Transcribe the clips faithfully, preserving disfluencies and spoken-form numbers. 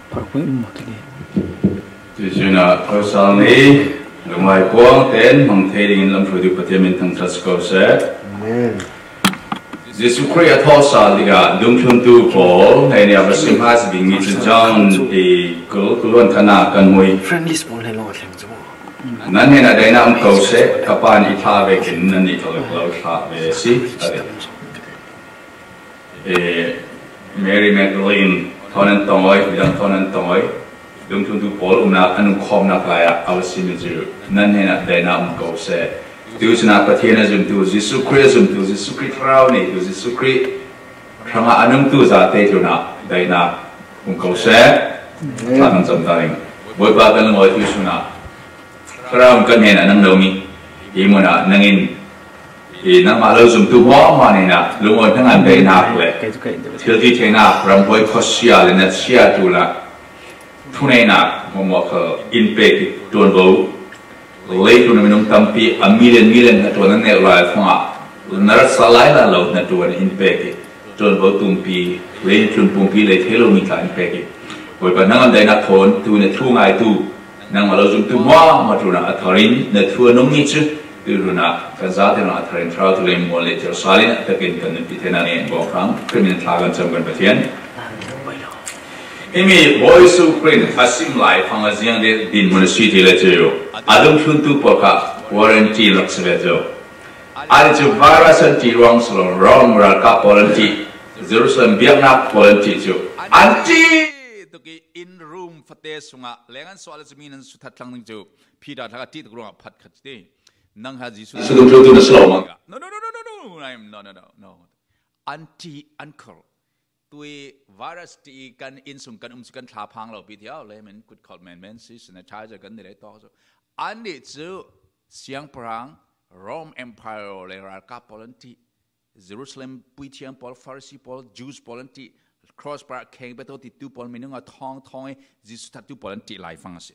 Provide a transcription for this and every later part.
Parkwing mo tadi. Tuisuna Pausal ni, lumai puang ten, mang thei dingin lam phudu Pathian min thang tras ko se. Amen. Jesu Khrih a thawhsal dingah dungthluntu pawl, hei nia va sim ha si ding mi cu John i kul, kul hluan khatna kan hmu i. Friendly small hello a thleng cu. Nan hnenah daihnak um ko seh, ka pa nih i thlah vekin nannih ka lo thlah ve a si, a ti. Eh, Mary Magdalene thawn an tong awi, midang thawn an tong awi, dungthluntu pawl umnak an umkhawmnak lai ah a va simi cu nan hnenah daihnak um ko seh. Tuihnak Pathian a zumtu, Jesuh Khrih a zumtu, Jesuh Khrih thlarau neitu, Jesuh Khrih hrangah a nungtu zate tlunah daihnak um ko seh. Amen. Thla kan cam ta ding. Bawipa kan lungawi tuihnak thlarau in kan hnenah nang lomi hi munah nangin i nangmah lo zumtu hmuahhmuah hnenah lungawi hnangam daihnak le thilti theinak ramhuai khuasia le na chia tu la thuneihnak hmuahhmuah khal in pek i ṭuanvo. Leitlun a minung tampi a million million hnaṭuan an ngeih lai fangah na rat sa lai la lo hnaṭuan in pek i ṭuanvo tumpi, leitlun pumpi lei thei lomi tla in pek i Bawipa hnangam daihnak thawn tu na thu ngaitu nangmah lo zumtu hmuahhmuah tlunah a tharin na thu a nungmi cu tuihlunah kan zate hnenah a tharin thlarau tu lei mual le thil sal in a takin kan nunpi theinak nih an bawm hrang. Khrih min thla kan cam kan Pathian. Himi Bawi Jesuh Khrih a sim lai fang a ziang dih dinhmun a si ti le cu a dungthluntu pawl kha quarantine rak si ve cu. Ani cu virus an ṭih ruang si lo, Rom ralkap pawl an ṭih, Jerusalem biaknak pawl an ṭih cu an ṭih tuk i in room fate sungah leng an suah le cu mi nan suthat thlang ding cu Peter thla kha ṭih tuk ruangah phat khat ti. Nang ha Jesuh si dungthluntu na si lo maw? No, no, no, no, no, no, no, no, no, no. An ṭih, an khur. Tui virus ṭih i kan innsung kan um cu kan thla phang lo pi thiau le min kut khawlh menmen si sanitizer kan ni le tawk cu. Annih cu siangpahrang Rome Empire le ralkap pawl an ṭih. Jerusalem puithiam pawl, Farasi pawl, Jews pawl an ṭih. Cross par kheng pe to titu pawl minung a thawng thawng i Jesuh thattu pawl an ṭih lai fang a si.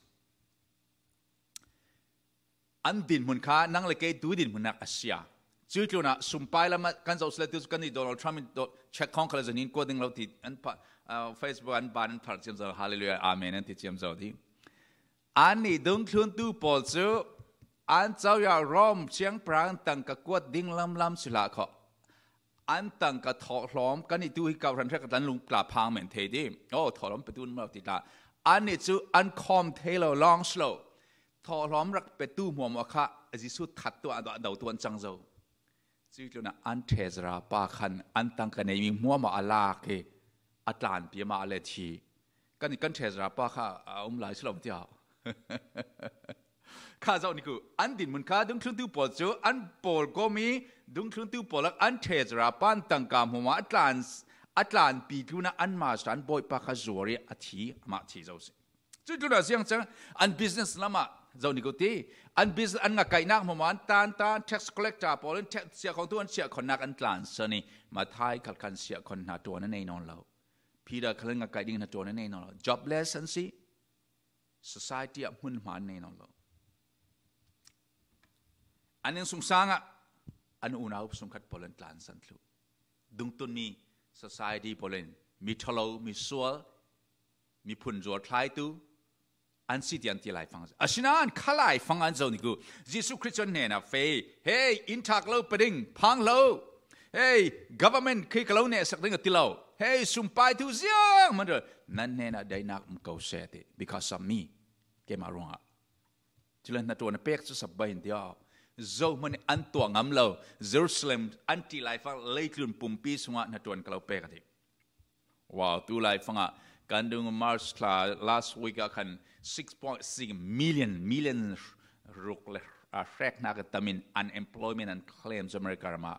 An dinhmun kha nang le kei tu dinhmunnak a si a. Cuih tlunah sumpai lam ah kan zoh si le tu cu kan i Donald Trump in do-, check khawng khal zanin kuat ding lo ti an pha-, ah, Facebook an ban an phar ciamco, hallelujah, amen an ti ciamco ti. Annih dungthluntu pawl cu an coya Rome siangpahrang tangka kuat ding lamlam si hlah khawh. An tangka thawhlawm kan i tu hi kau hran hrek a tlan lung tla phang men thei ti. Oh, thawhlawm petu an um lo ti tla. Annih cu an khawm thei lo lawng si lo. Thawhlawm rak petu hmuahhmuah kha Jesuh thattu ah a dotu an cang zo. Cuih tlunah an treasurer pa khan an tangka neimi hmuahhmuah a lak i a tlanpi amah a let hi. Kan, kan treasurer pa kha a um lai si lo tiah. Kha zoh ni ku, an dinhmun kha dungthluntu pawl cu an pawl kawmi dungthluntu pawl lak an treasurer pa an tangka hmuahhmuah a tlan, a tlanpi tlunah an master an bawipa kha zuar i a thi, amah thi zo si. Cuih tlunah ziang cang an business lamah zoh ni ku ti. An business an ngakaihnak hmuahhmuah an tan tan, tax collector pawl in tax siahkhongtu an siahkhonnak an tlansan i Matthai khal khan siahkhon hna ṭuan a nei nawn lo. Peter khal in ngakaih ding hna ṭuan a nei nawn lo. Jobless an si. Society ah hmunhma an nei nawn lo. An innsungsang ah an unau sungkhat pawl an tlansan thluh. Dungtunmi society pawl in mi ṭhalo, mi sual, miphun zuar thlaitu an si ti an ti lai fang. Asinain kha lai fang an zoh ni ku. Jesuh Khrih cu an hnenah fei, hei, in ṭhak lo pe ding, phang lo. Hei, government khi ka lo nehsak ding a ti lo. Hei, sumpai thu ziang man nan hnenah daihnak um ko seh ti. Because of me. Keimah ruangah. Cule hnaṭuan a pek cu sabbai in tiah zohhmanh an tuah ngam lo. Jerusalem an ṭih lai fang leitlun pumpi sungah hnaṭuan ka lo pek a ti. Wow, tu lai fangah kan dung March thla last week ah khan six point six million, million ruk le a hrek hna ka tam in unemployment an claim cu America ram ah.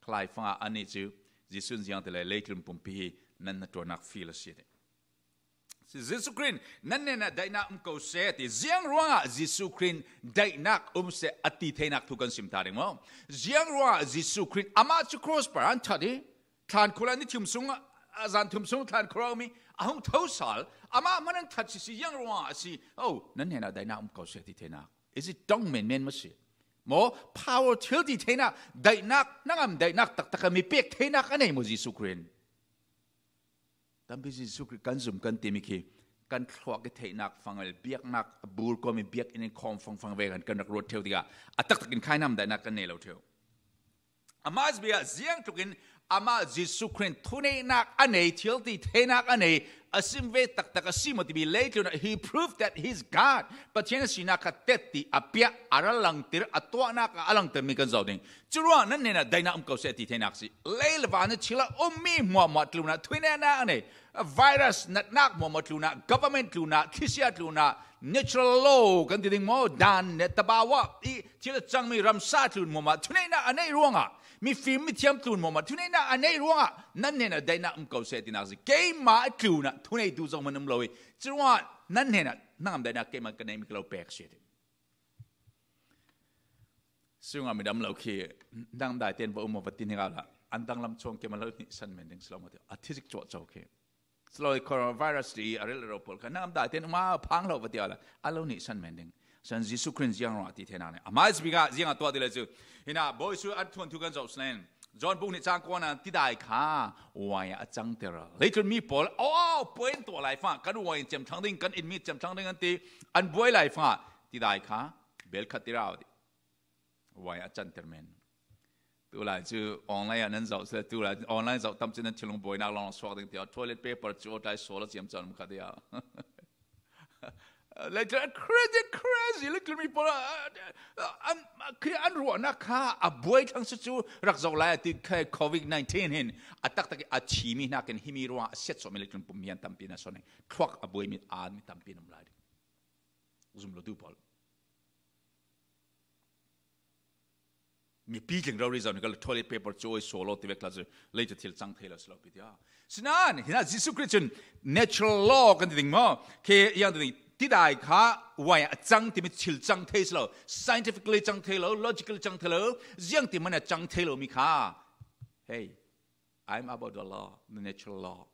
Khalai fangah annih cu Jesuh in ziang ti le leitlun pumpi hi nan hnaṭuannak field a si ti. Jesuh Khrih nan hnenah daihnak um ko seh ti. Ziang ruangah Jesuh Khrih daihnak um seh a ti theinak thu kan sim ta ding maw? Ziang ruangah Jesuh Khrih amah cu cross par an that i thlan khua le ni thum sung, a zan thum sung thlan khua a um i a hung tho sal. Amah hman an that sisi ziang ruangah a si. Oh, nan hnenah daihnak um ko seh ti theinak. Is it dong menmen maw si? Maw, power thil ti theinak, daihnak, hnangam daihnak taktak a mi pek theinak a nei maw Jesuh Khrih? Tampi Jesuh Khrih kan zum kan timi khi kan thluak i theihnak fangel biaknak a bur kawmi biakinn in khawm fangfang ve kan kan rak ruat theu tikah a taktakin khainam daihnak kan nei lo theu. Amah bia ziang tlukin amah Jesuh Khrih thuneihnak a nei, thil ti theinak a nei, a sim ve taktak a si maw timi leitlun ah he proved that he's God. Pathian a sinak kha tet ti a piah a ra langtir a tuahnak ah a langtirmi kan zoh ding. Curuang nan hnenah daihnak um ko seh ti theinak si. Lei le van a thil a ummi hmuahhmuah tlunah thuneihnak a nei. Virus natnak hmuahhmuah tlunah, government tlunah, thlisia tlunah, natural law kan ti ding maw, dan le tabawa i thil a cangmi ramsa tlun hmuahhmuah thuneihnak a neih ruangah, mifim mithiam tlun hmuahhmuah thuneihnak a neih ruangah nan hnenah daihnak um ko seh tinak si. Keimah a tlunah thuneitu zohman um lo i curuangah nan hnenah nangam daihnak keimah ka neihmi ka lo pek si ti. Sungah midam lo khi nang daiten va um va tin hingau la an danglam chuang keimah lo nih san men ding si lo maw ti a thizik cuahco khi. Si lo i coronavirus ti a rel ro pawl kha nangam daiten um a phang lo va ti a la a lo nih san men ding. San Jesuh Khrih ziang ruah ti theinak nih. Amah bia ziang a tuah ti le cu. Hinah bawi su an thuan thu kan zoh snen. John buk nih cang kuana tidai kha uai a cangter. Leitlun mi pawl aw puai an tuah lai fangah kan uai in ciamthlang ding, kan inmi ciamthlang ding an ti, an buai lai fangah tidai kha bel khat ti rau ti. Uai a canter men. Tulai cu online ah nan zoh seh, tulai online zoh tam cin nan thilung buainak lawng suak ding ti aw, toilet paper cu aw tlai sual a ciam cang kha ti aw. Leitlun crazy, crazy, leitlun mi pawl ah, ah, ah, an, khi an ruahnak kha a buai thlang si cu rak zoh lai a ti kha covid nineteen hin a taktak i a thimi hnakin himi ruang a siatsuahmi leitlun pum hi an tampi na son i thluak a buaimi a mi tampi nam lai ding. Zum lo tu pawl. Mipi tling rori zau ni ka toilet paper cu oi solo ti vek tla cu leitu thil cang thei lo si lo pi tia. Sinan, hina Jesuh Khrih cun natural law kan ti ding maw? Khi yang ti ding, tidai kha uai a cang timi thil cang thei si lo. Scientifically cang thei lo, logically cang thei lo, ziang ti man a cang thei lo mi kha. Hey, I'm about the law, the natural law.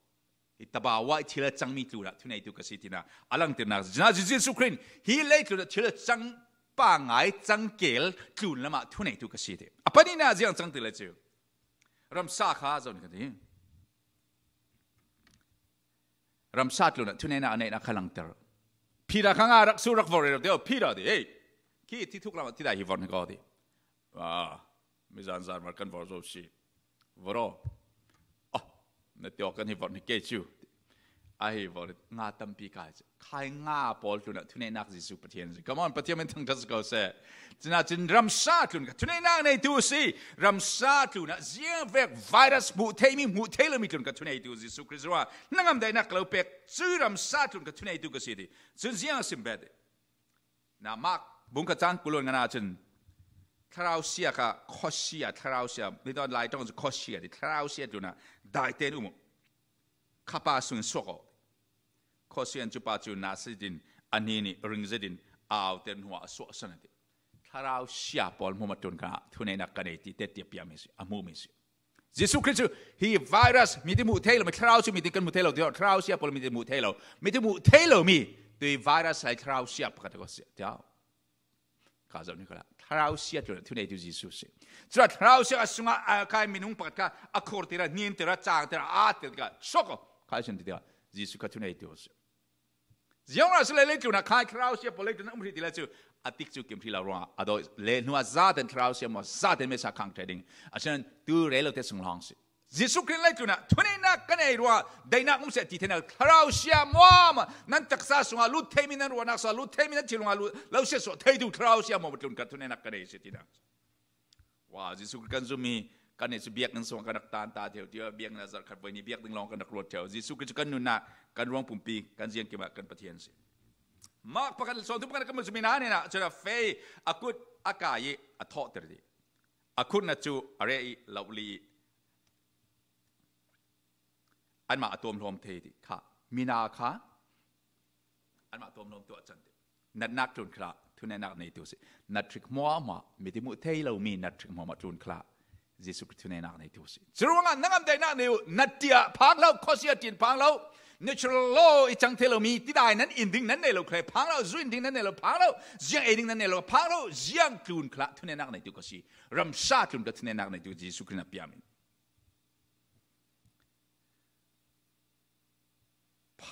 Hi tabawa i thil a cangmi tlunah thuneitu ka si tina a langtirnak zina Jesuh Khrih hi leitlunah thil a cang pangai cangkel tlun lamah thuneitu ka si ti. A panina ziang cang ti le cu ramsa kha zon ka ti. Ramsa tlunah thuneinak a neihnak kha langter. Phira kha nga rak su rak vor rero ti, phira ti, hey, khi ti thuk lamah tidai hi vor ni ko ti. Ah, mi zan zan mar kan vor zo si. Voro. Oh, na tio kan hi vor ni ke chu. A hi vor nga tampi kai chu. Khai nga pawl tlunah thuneinak Jesuh Pathian si. Come on, Pathian min thang tas ko se. Cina cin ramsa tlun ka thuneinak nei tu si. Ramsa tlunah ziang vek virus hmuh thei mi hmuh thei lo mi tlun ka thunei tu Jesuh Khrih ruah. Nangam dai nak lo pek. Cu ramsa tlun ka thunei tu ka si ti. Cun ziang a sim bet. Na Mark bung khat cang kul le ngana cun thlarau sia kha khuasia, thlarau sia, mi ton lai tong cu khuasia ti, thlarau sia tlunah daite in um uh. Khapa sungin suak aw. Khuasia in cu pa cu na si din, a hni nih ring zet in au ter hnuah a suah san a ti. Thlarau sia pawl hmuh a tlun kha thuneinak ka nei ti te ti a piami si, a hmumi si. Jesuh Khrih cu hi virus mi ti hmuh thei lo, mi thlarau cu mi ti kan hmu thei lo, ti thlarau sia pawl mi ti hmuh thei lo, mi ti hmuh thei lo mi tui virus lai thlarau sia pakhat ko sia tiau. Ka zoh ni ko la thlarau sia tlun thuneitu Jesuh si. Cura thlarau sia a sungah a kai minung pakhat kha a khur tira, hnin tira, cang tira, a tir ka sok ko. Ka sin ti tiau. Jesuh kha thuneitu si. Ziangrah si le leitlunah khai thlarau sia pawl leitlunah um hrih ti le cu a tik cu kim hrih lo ruangah a dawi le hnuah zaten thlarau sia maw zaten mesa khang ṭheh ding a sinan tu rei lo te sung lawng si. Jesuh Khrih leitlunah thuneinak ka nei ruangah daihnak um seh ti theinak thlarau sia maw nan taksa sungah lut theimi nan ruahnak sungah lut theimi nan thil ruangah lut lo sia suah theitu thlarau sia maw tlun ka thuneinak ka nei si tinak. Wa, Jesuh Khrih kan zummi kan nih cu biakinn sungah kan rak tan ta theu, tia biakinn a zarh khat voi ni biak ding lawng kan rak ruat theu. Jesuh Khrih cu kan nunnak, kan ruang pumpi, kan ziangkim ah kan Pathian si. Mark pakhat le sawm thum pakhat kan zummi na hnenah cun a fei, a kut, a kai i a thawhter ti. A khutna cu a reh i lo li i anmah a tuam hlawm thei ti kha. Mina kha anmah tuam hlawm tuah can ti. Natnak tlun khla, thuneinak neitu si. Nat hrik hmuahhmuah, mi ti hmuh thei lo mi nat hrik hmuahhmuah tlun khla. Jesuh Khrih thuneinak neitu si. Curuangah nangam daihnak nei uh, nat tiah phang lo, khuasia tiin phang lo. Natural law i cang thei lo mi, tidai nan in ding nan nei lo, khlei phang lo, zu in ding nan nei lo, phang lo, ziang ei ding nan nei lo, phang lo, ziang tlun khla, thuneinak neitu ka si. Ramsa tlun ka thuneinak neitu Jesuh Khrih na piam in.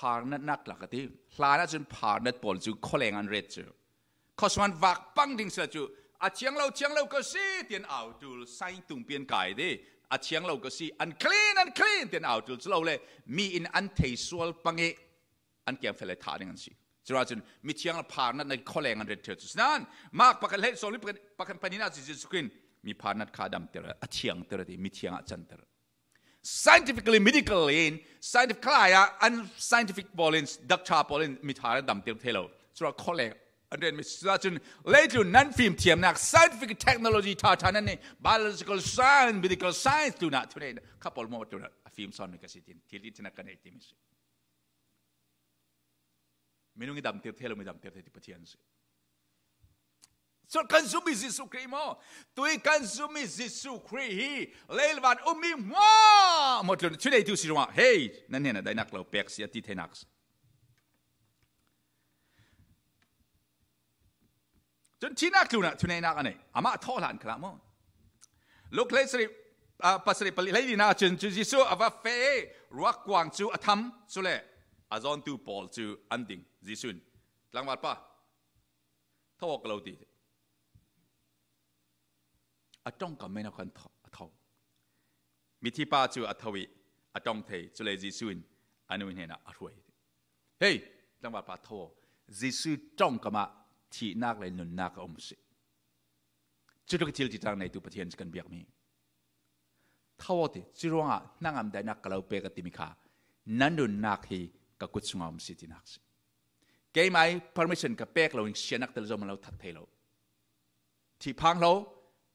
pharnatnak tlak a ti. Hlan ahcun pharnat pawl cu khualeng an ret cu. Khuasuan vak pang ding si cu, a thiang lo, thiang lo ka si, tiah au tul, sign tung pian kai dih. A thiang lo ka si, unclean, unclean, tiah au tul, cu lo le, mi in an thei sual pang i an kiang fel le thah ding an si. Curuangah cun mithiang le pharnatnak khualeng an ret ṭheu cu. Sinain, Mark pakhat le sawmli pakhat, pakhat pahnih ah cun Jesuh Khrih in mi pharnat kha a damter, a thiangter a ti, mithiang ah a canter. Scientifically, medically, in scientific khalai ah, unscientific pawl in, doctor pawl in mi pharnat damter thei lo. Curuangah khualeng an ret mi si. Curuangah cun leitlun nan fimthiamnak, scientific technology ṭha ṭha nan nei, biological science, medical science tlunah, thuneihnak kha pawl maw tlunah a fim sawn mi ka si tiin, thil i thinak ka nei timi si. Minung i damter thei lo, mi damter thei ti Pathian si. So kan zummi Jesuh Khrih maw? Tui kan zummi Jesuh Khrih hi lei le van ummi hmuahhmuah tlun thuneitu si ruangah, hei, nan hnenah daihnak lo pek si a ti theinak si. Cun thihnak tlunah thuneihnak a nei. Amah thawh hlan khalah maw? Luk hlei sarih, ah, pasarih pali hlei lina cun cu Jesuh a va feh i ruak kuang cu a tham, cule a zawntu pawl cu an ding. Jesuh in, "Tlangval pa, tho aw ka lo," ti. A ṭongkam men a khan tho, a tho. Mithipa cu a tho i a ṭong thei, cule Jesuh in a nu hnenah a hruai. "Hei, tlangval pa, tho aw. Jesuh ṭongkam ah thihnak le nunnak a um si. Cutluk i thil ṭiṭang neitu Pathian cu kan biakmi. Tho aw," ti, "curuangah hnangam daihnak ka lo pek a timi kha nan nunnak hi ka kut sungah um si," tinak si. Keimah i permission ka pek lo in sianak tel zo man lo that thei lo. Thih phang lo,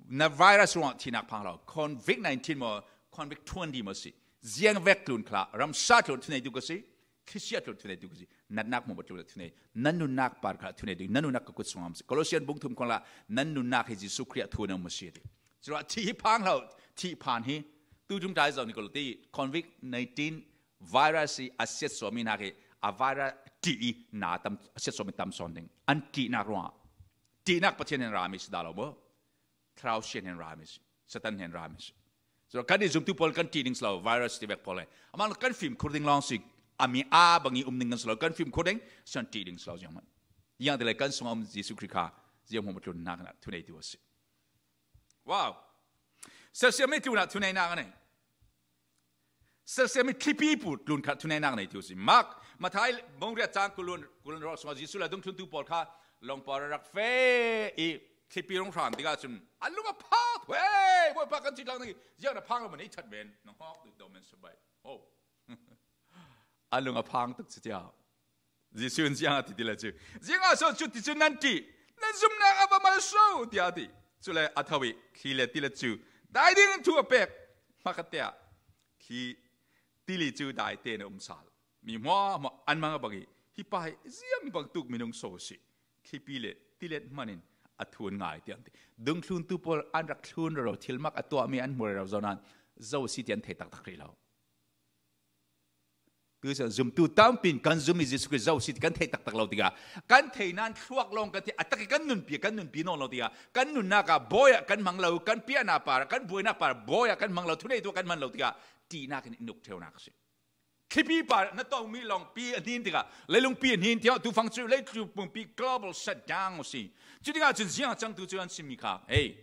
na virus ruangah thihnak phang lo. Covid nineteen maw, Covid twenty maw si. Ziang vek tlun khalah, ramsa tlun thuneitu ka si, Khristian tlun thuneitu ka si. Natnak hmuahhmuah tlun thunei. Nan nunnak par khalah thuneitu, nan nunnak ka kut sungah um si. Colossian bung thum khong lah, nan nunnak hi Jesuh Khrih a thu na um a si ti. Curuangah thih hi phang lo, thih phan hi. Tu ṭum ṭai zo ni ko lo ti, Covid nineteen virus i a siatsuahmi nak hi, a virus ṭih i na tam, a siatsuahmi tam sawn ding. An ṭihnak ruangah. Ṭihnak Pathian hnenah rami si dah lo maw? Thlarau Sian hnenah rami si. Satan hnenah rami si. So, kan i zumtu pawl kan ṭih ding si lo, virus ti vek pawl le. Amah kan fimkhur ding lawng si, a mi aa bang i um ding kan si lo, kan fimkhur ding, sian ṭih ding si lo ziangmanh. Ziang ti le kan sungah um Jesuh Khrih kha, ziang hmuahhmuah tlun hnak in thuneitu a si. Wow. Sersiammi tlunah thuneinak a nei. Sersiammi thlipi pu tlun kha thuneinak neitu si. Mark, Matthai, bung riat cang kul le, kul le ruk sungah Jesuh le dungthluntu pawl kha lawngpar a rak feh i thlipi rung hran tikah cun a lung a phang tuk. "Hei, Bawipa, kan citlang ding hi, ziang na phang lo man i that men, na hngawk duh deuh men sabai." Oh. A lung a phang tuk cu tiah. Jesuh in ziang a ti ti le cu, "Ziangah so cuticun nan ṭih? Nan zumhnak a va mal so," tiah a ti. Cule a tho i thli le tili cu dai ding in thu a pek. Hmakhatte ah thli tili cu dai tein a um sal. Mi hmuahhmuah an mang a bang i, "Hi pa hi ziang bangtuk minung so a si? Thlipi le tili hman in a thu an ngai," tiah an ti. Dungthluntu pawl an rak thlun rero, thilmak a tuahmi an hmu rero zo nain zo a si tiah an thei taktak rih lo. Tuisun zumtu tampi in kan zummi Jesuh Khrih zo a si ti kan theih taktak lo tikah, kan thei nain thluak lawng kan theih, a tak i kan nunpi, kan nunpi nawn lo tikah, kan nunnak ah Bawi ah kan hmang lo, kan piahnak par, kan buainak par Bawi ah kan hmang lo, thuneitu ah kan hman lo tikah, ṭihnak in i nuk ṭheunak a si. Thlipi par na tongmi lawngpi a hnin tikah, leilungpi a hnin tiah tu fang cu leitlun pumpi global shutdown a si. Cu tikah cun ziang a cangtu cu an simmi kha, hei,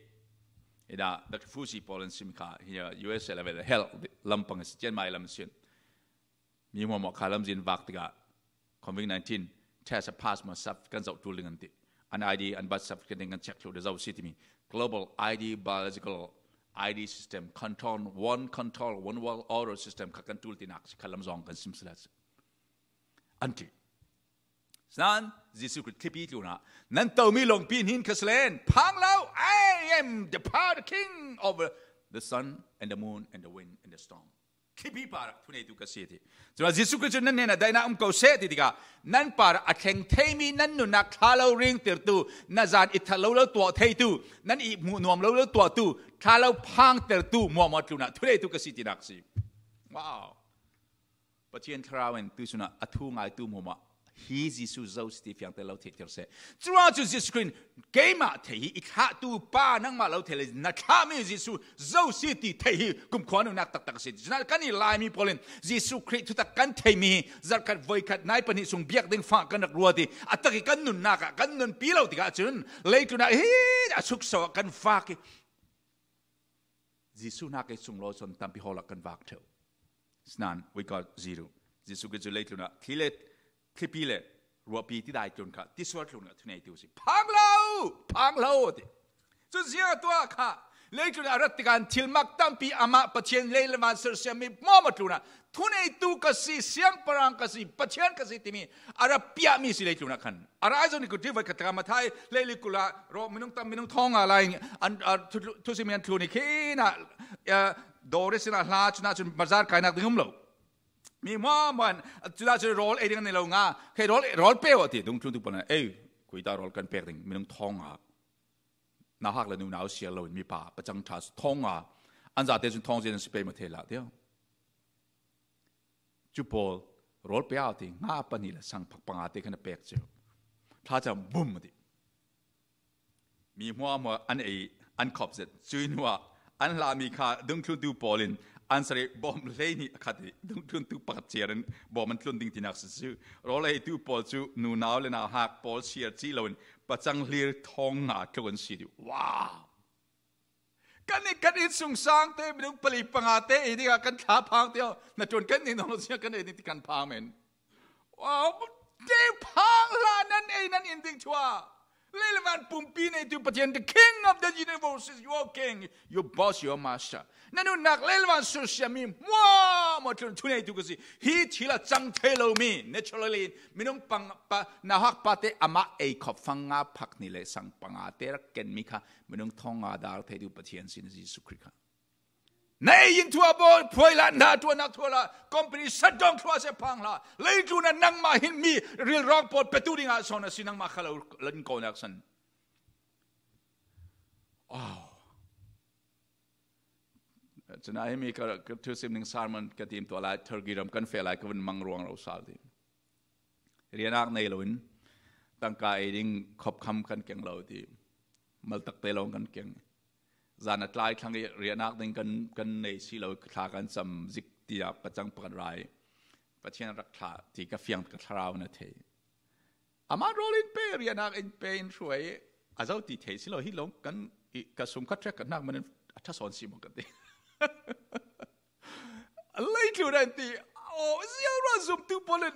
hi dah, Doctor Fauci pawl an simmi kha, hi U S A level health lampang a si, cianmai lam a si. Mi hmuahhmuah kha lamzin vak tikah Covid nineteen test a pass maw, saf kan zoh ṭul ding an ti. An I D, an birth certificate ding kan check thluh ding zo a si timi. Global I D, biological I D system, control, one control, one world order system kha kan ṭul tinak si kha lam zong kan sim sila si. An ti. Sinain Jesuh Khrih thlipi tlunah, "Nan tomi lawngpi hnin kha si len, phang lo, I am the power, the king over the sun and the moon and the wind and the storm." Thlipi par thuneitu ka si a ti. Cun Jesuh Khrih cun nan hnenah daihnak um ko seh ti tikah, nan par a thleng theimi, nan nunnak thla lo ringtertu, na zan i thal lo lo tuah theitu, nan i hmuh nuam lo lo tuahtu, thla lo phangtertu hmuahhmuah tlunah thuneitu ka si tinak si. Wow. Pathian Thlarau in tuisun ah a thu ngaitu hmuahhmuah Hi Jesu zo si ti fiangte lo theihtir seh. Curuangah cun Jesu Khrih in, "Keimah thei hi, i thlahtu pa nangmah lo thei le, na thlahmi Jesu zo si ti thei hi kumkhua nunnak taktak a si." Cucaah kan i Laimi pawl in Jesu Khrih thutak kan theihmi hi zarhkhat voikhat nai pahnih sung biak ding fang kan rak ruat i a tak i kan nunnak ah kan nunpi lo tikah cun leitlun ah hi a sukso ah kan vak i Jesu hnak i sunglawi sawn tampi hawl ah kan vak ṭheu. Sinain we got zero. Jesu Khrih cu leitlun ah thli le thlipi le ruahpi tidai tlun kha tisuar tlun kha thuneitu a si. Phang lo! Phang lo! Ti. Cun ziah tuah kha leitlun a rat tikah thilmak tampi amah Pathian lei le van sersiammi hmuahhmuah tlunah thuneitu ka si, siangpahrang ka si, Pathian ka si timi a rak piahmi si leitlunah khan. A rai zong ni ku ṭi voi khat takah Matthai leili kul ah rawl minung tam, minung thong nga lai an, a, thu, thu, thusim an thlun i khin ah, a, dawr i sin ah hla cunah cun bazar kainak ding um lo. Mi hmuahhmuah an cunah cun rawl ei ding an nei lo nga. Khe rawl, rawl pe uh a ti, dungthluntu pawl an, "Ei, khuita rawl kan pek ding, minung thong nga. Nauhak le nunau siar loin mipa pacang ṭha si thong nga. An zate cun thong zia an si pei maw thei lah," tiah. Cu pawl rawl pe au ti, nga pahnih le sang phak panga te khan a pek cu thlacam bum a ti. Mi hmuahhmuah an ei, an khop zet. Cui hnuah an hlahmi kha dungthluntu pawl in an sarih bawm hleihnih a khat i dungthluntu pakhat ciar in bawm an tlun ding tinak si cu. Rawl eitu pawl cu nunau le nauhak pawl siar cih loin pacang hlir thong nga tluk an si dih. Wow! Kan i, kan innsungsang te minung pali panga te ei dingah kan thla phang te aw, na ṭuan kan ning dong lo sia kan ei ding ti kan phang men. Wow, te phang hlah nan ei nan in ding thua. Lei le van pumpi neitu Pathian, the King of the universe is your king, your boss, your master. Na nunnak lei le van sersiammi hmuahhmuah tlun thuneitu ka si. Hi thil a cang thei lomi, naturally, minung pang, pa, nauhak pa te amah ei khop fang nga phak hnih le sang panga te rak kenmi kha minung thong nga dar theitu Pathian sin Jesu Khrih kha. Na ei in thua baw, phuai la, na ṭuannak thua la, company shutdown thua se phang hlah. Leitlun ah nangmah hin mi rilrawng pawl petu dingah sawn a si, nangmah kha lo, lo in kawhnak san. Wow. Cun a himi ka, ka thusim ning sermon ka tim tuah lai, Turkey ram kan feh lai, ka vun mang ruang ro sal ti. Riahnak nei loin tangka ei ding khopkham kan keng lo ti. Maltak te lawng kan keng. Zan a tlai thlang i riahnak ding kan, kan nei si lo, thla kan cam zik tiah pacang pakhat rai. Pathian rak thlah ti ka fiang, ka thlarau na thei. Amah rawl in pe, riahnak in pe in hruai, a zo ti thei si lo, hi lawng kan i, ka sum ka ṭhek ka hnak man in a ṭha sawn si maw kan ti. Leitlun an ti, aw, ziang ruah zumtu pawl in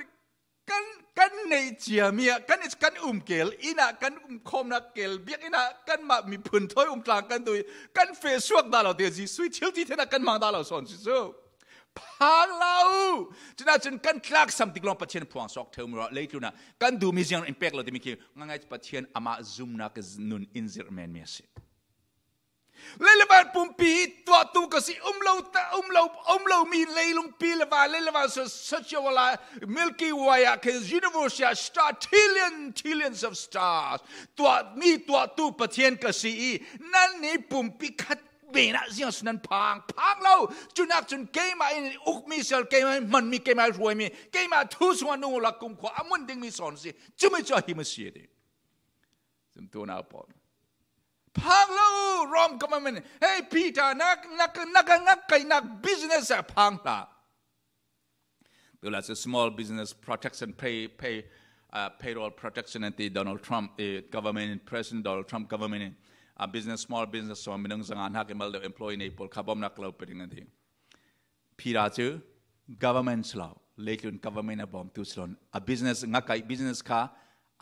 kan, kan neih ciami ah, kan, kan um kel, inn ah kan um khawmnak kel, biakinn ah kanmah miphun thawi um tlang kan duh i, kan feh suak dah lo ti, Jesuh i thil ti theinak kan hmang dah lo sawn si cu. Phang lo! Cunah cun kan tlaksam tik lawng Pathian phuang sawk ṭheu mi ruah, leitlun ah kan duhmi ziang in pek lo timi khi ngaingai Pathian amah zumnak nun in zirh menmi a si. Lei le van pumpi tuahtu ka si, um lo ta, um lo, um lo mi leilung pi le van, lei le van so, so cio la, Milky Way ah, ke universe ah, star, trillion, trillions of stars. Tuah mi tuahtu Pathian ka si i, nan ni pumpi khat men ah ziang si nan phang, phang lo. Cunak cun keimah in ukmi sal, keimah in hmanmi, keimah in hruaimi, keimah thu sungah nung la kumkhua a mun dingmi sawn si. Cumi cu a him a si a ti. Zumtu nau pawl. Phang lo, Rome government. Hey, Peter, nak, nak, nak, nak, nak, nak business ah phang hlah. Tu la cu Small Business Protection, pay, pay, uh, payroll protection an ti Donald Trump, eh, government in, President Donald Trump government in, uh, business, small business, so minung zanga hnak i mal deuh employee nei pawl kha bawmnak lo pe ding an ti. Peter cu government si lo, leitlun government a bawmtu si lo. A business, ngakai business kha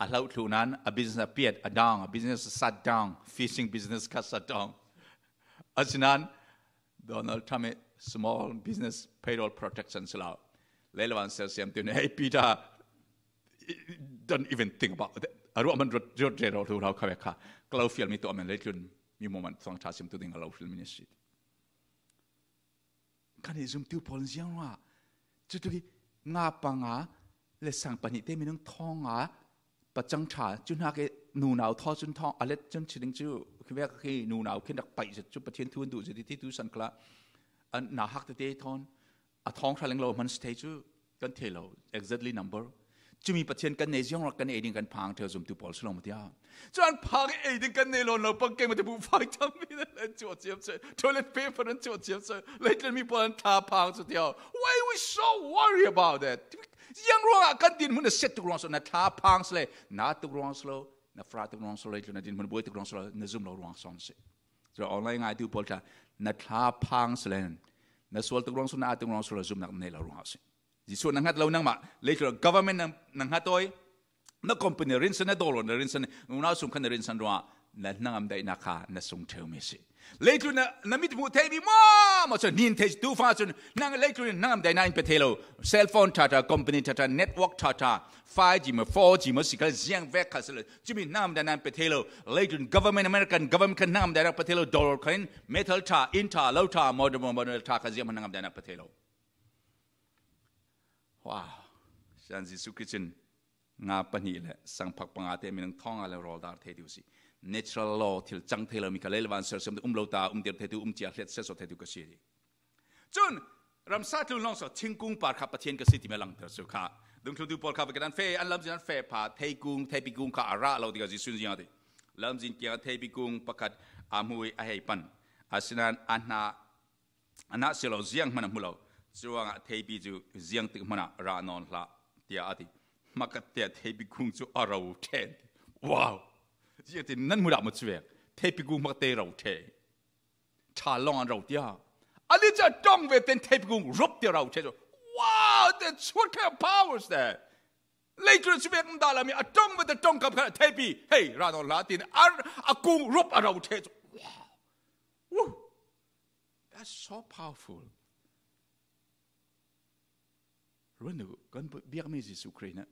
a hloh thluh nan, a business a piat, a down, a business a shut down, fishing business kha shut down. Asinain Donald Trump i small business payroll protection si lo. Leilawan sersiam tu, hey Peter, don't even think about that. A ruah man rot, rot, rot, rot, rot, kha, kha. Ka lo fial mi tu amen leitlun mi moment thong tha sim tu ding a lo fial mi ni si. Kan i zumtu pawl ziang ruah. Cutu hi nga panga le sang pahnih te minung thong a pacang ṭha, cu hnak i nunau thaw cun thong a let cun ci ding cu, khi vek khi nunau khin rak paih zet cu Pathian thu an duh zet i ti tu san kala an nauhak tete thawn a thawng hra lenglo hman si thei cu kan thei lo, exactly number. Cumi Pathian kan nei ziang ruangah kan ei ding kan phang theu zumtu pawl si lo maw tia. Chuan phang ei ding kan nei lawn lo pang keimah te buh fai tam mi nan chuah chiam se, toilet paper nan chuah chiam se, leitlun mi pawl an thla phang chu tia. Why are we so worried about that? Ziang ruangah kan dinhmun a set tuk ruang si lo, na thla phang si le, na tuk ruang si lo, na fra tuk ruang si lo, leitlun na dinhmun buai tuk ruang si lo, na zum lo ruang sawn si. Chuan online ngaitu pawl tla, na thla phang si le, na sual tuk ruang si lo, na a tuk ruang si lo, zumna nei lo ruang si. Jesuh na nghat lo nangmah, leitlun government na, na nghat awi, na company rinsan, na dawr na rinsan, unau sung khan na rinsan ruangah, na hnangam daihna kha na sung theu mi si. Leitlun na, na mit hmuh thei mi maw, maw chu nin thei tu fa chun, nang leitlun hnangam daihna in pe thei lo, cell phone tha tha, company tha tha, network tha tha, five G maw, four G maw, si kha ziang vek kha si lo, chumi hnangam daihna in pe thei lo, leitlun government, American government khan hnangam daihna pe thei lo, dollar khan metal tha, in tha, lo tha, modern, modern tha kha ziang hnangam daihna pe thei lo. Wow. Sian Jesuh Kristin nga pahnih le sangphak panga te minung thawng a le rawl dar thei tu si. Natural law thil chang thei lo mi kha lei le van ser sem um lo ta, um tir thei tu, um chia hlet se so thei tu ka si. Chun, ramsa tlun long so, thingkung par kha Pathian ka si ti me lang ter su kha. Dungthlutu pawl kha ve ka dan fe, an lamzin an fe pha, theikung, theipi kung kha a rah lo ti ka Jesuh ziang a ti. Lamzin kiang theipi kung pakhat a hmui a hei pan. A sinan a hna a na si lo, ziang hmana hmu lo. Chuangah theipi chu ziang tik hmana rah nawn hlah, tia a ti. Hmakate theipi kung chu a ro ṭhen. Wow! Ziang ti nan hmu dah maw chu vek. Theipi kung hmakate ro ṭhe. Ṭha lawng an ro tia. A li chu a ṭawng ve ten theipi kung rup tia ro ṭhe chu. Wow! That's what kind of powers there. Leitlun chu vek um dah la mi a ṭawng ve te ṭawng kap khan a theipi. Hei, rah nawn hlah tin a, a kung rup a ro ṭhe chu. Wow! Woo! That's so powerful. Runu, kan biak mi Jesuh Kristin a,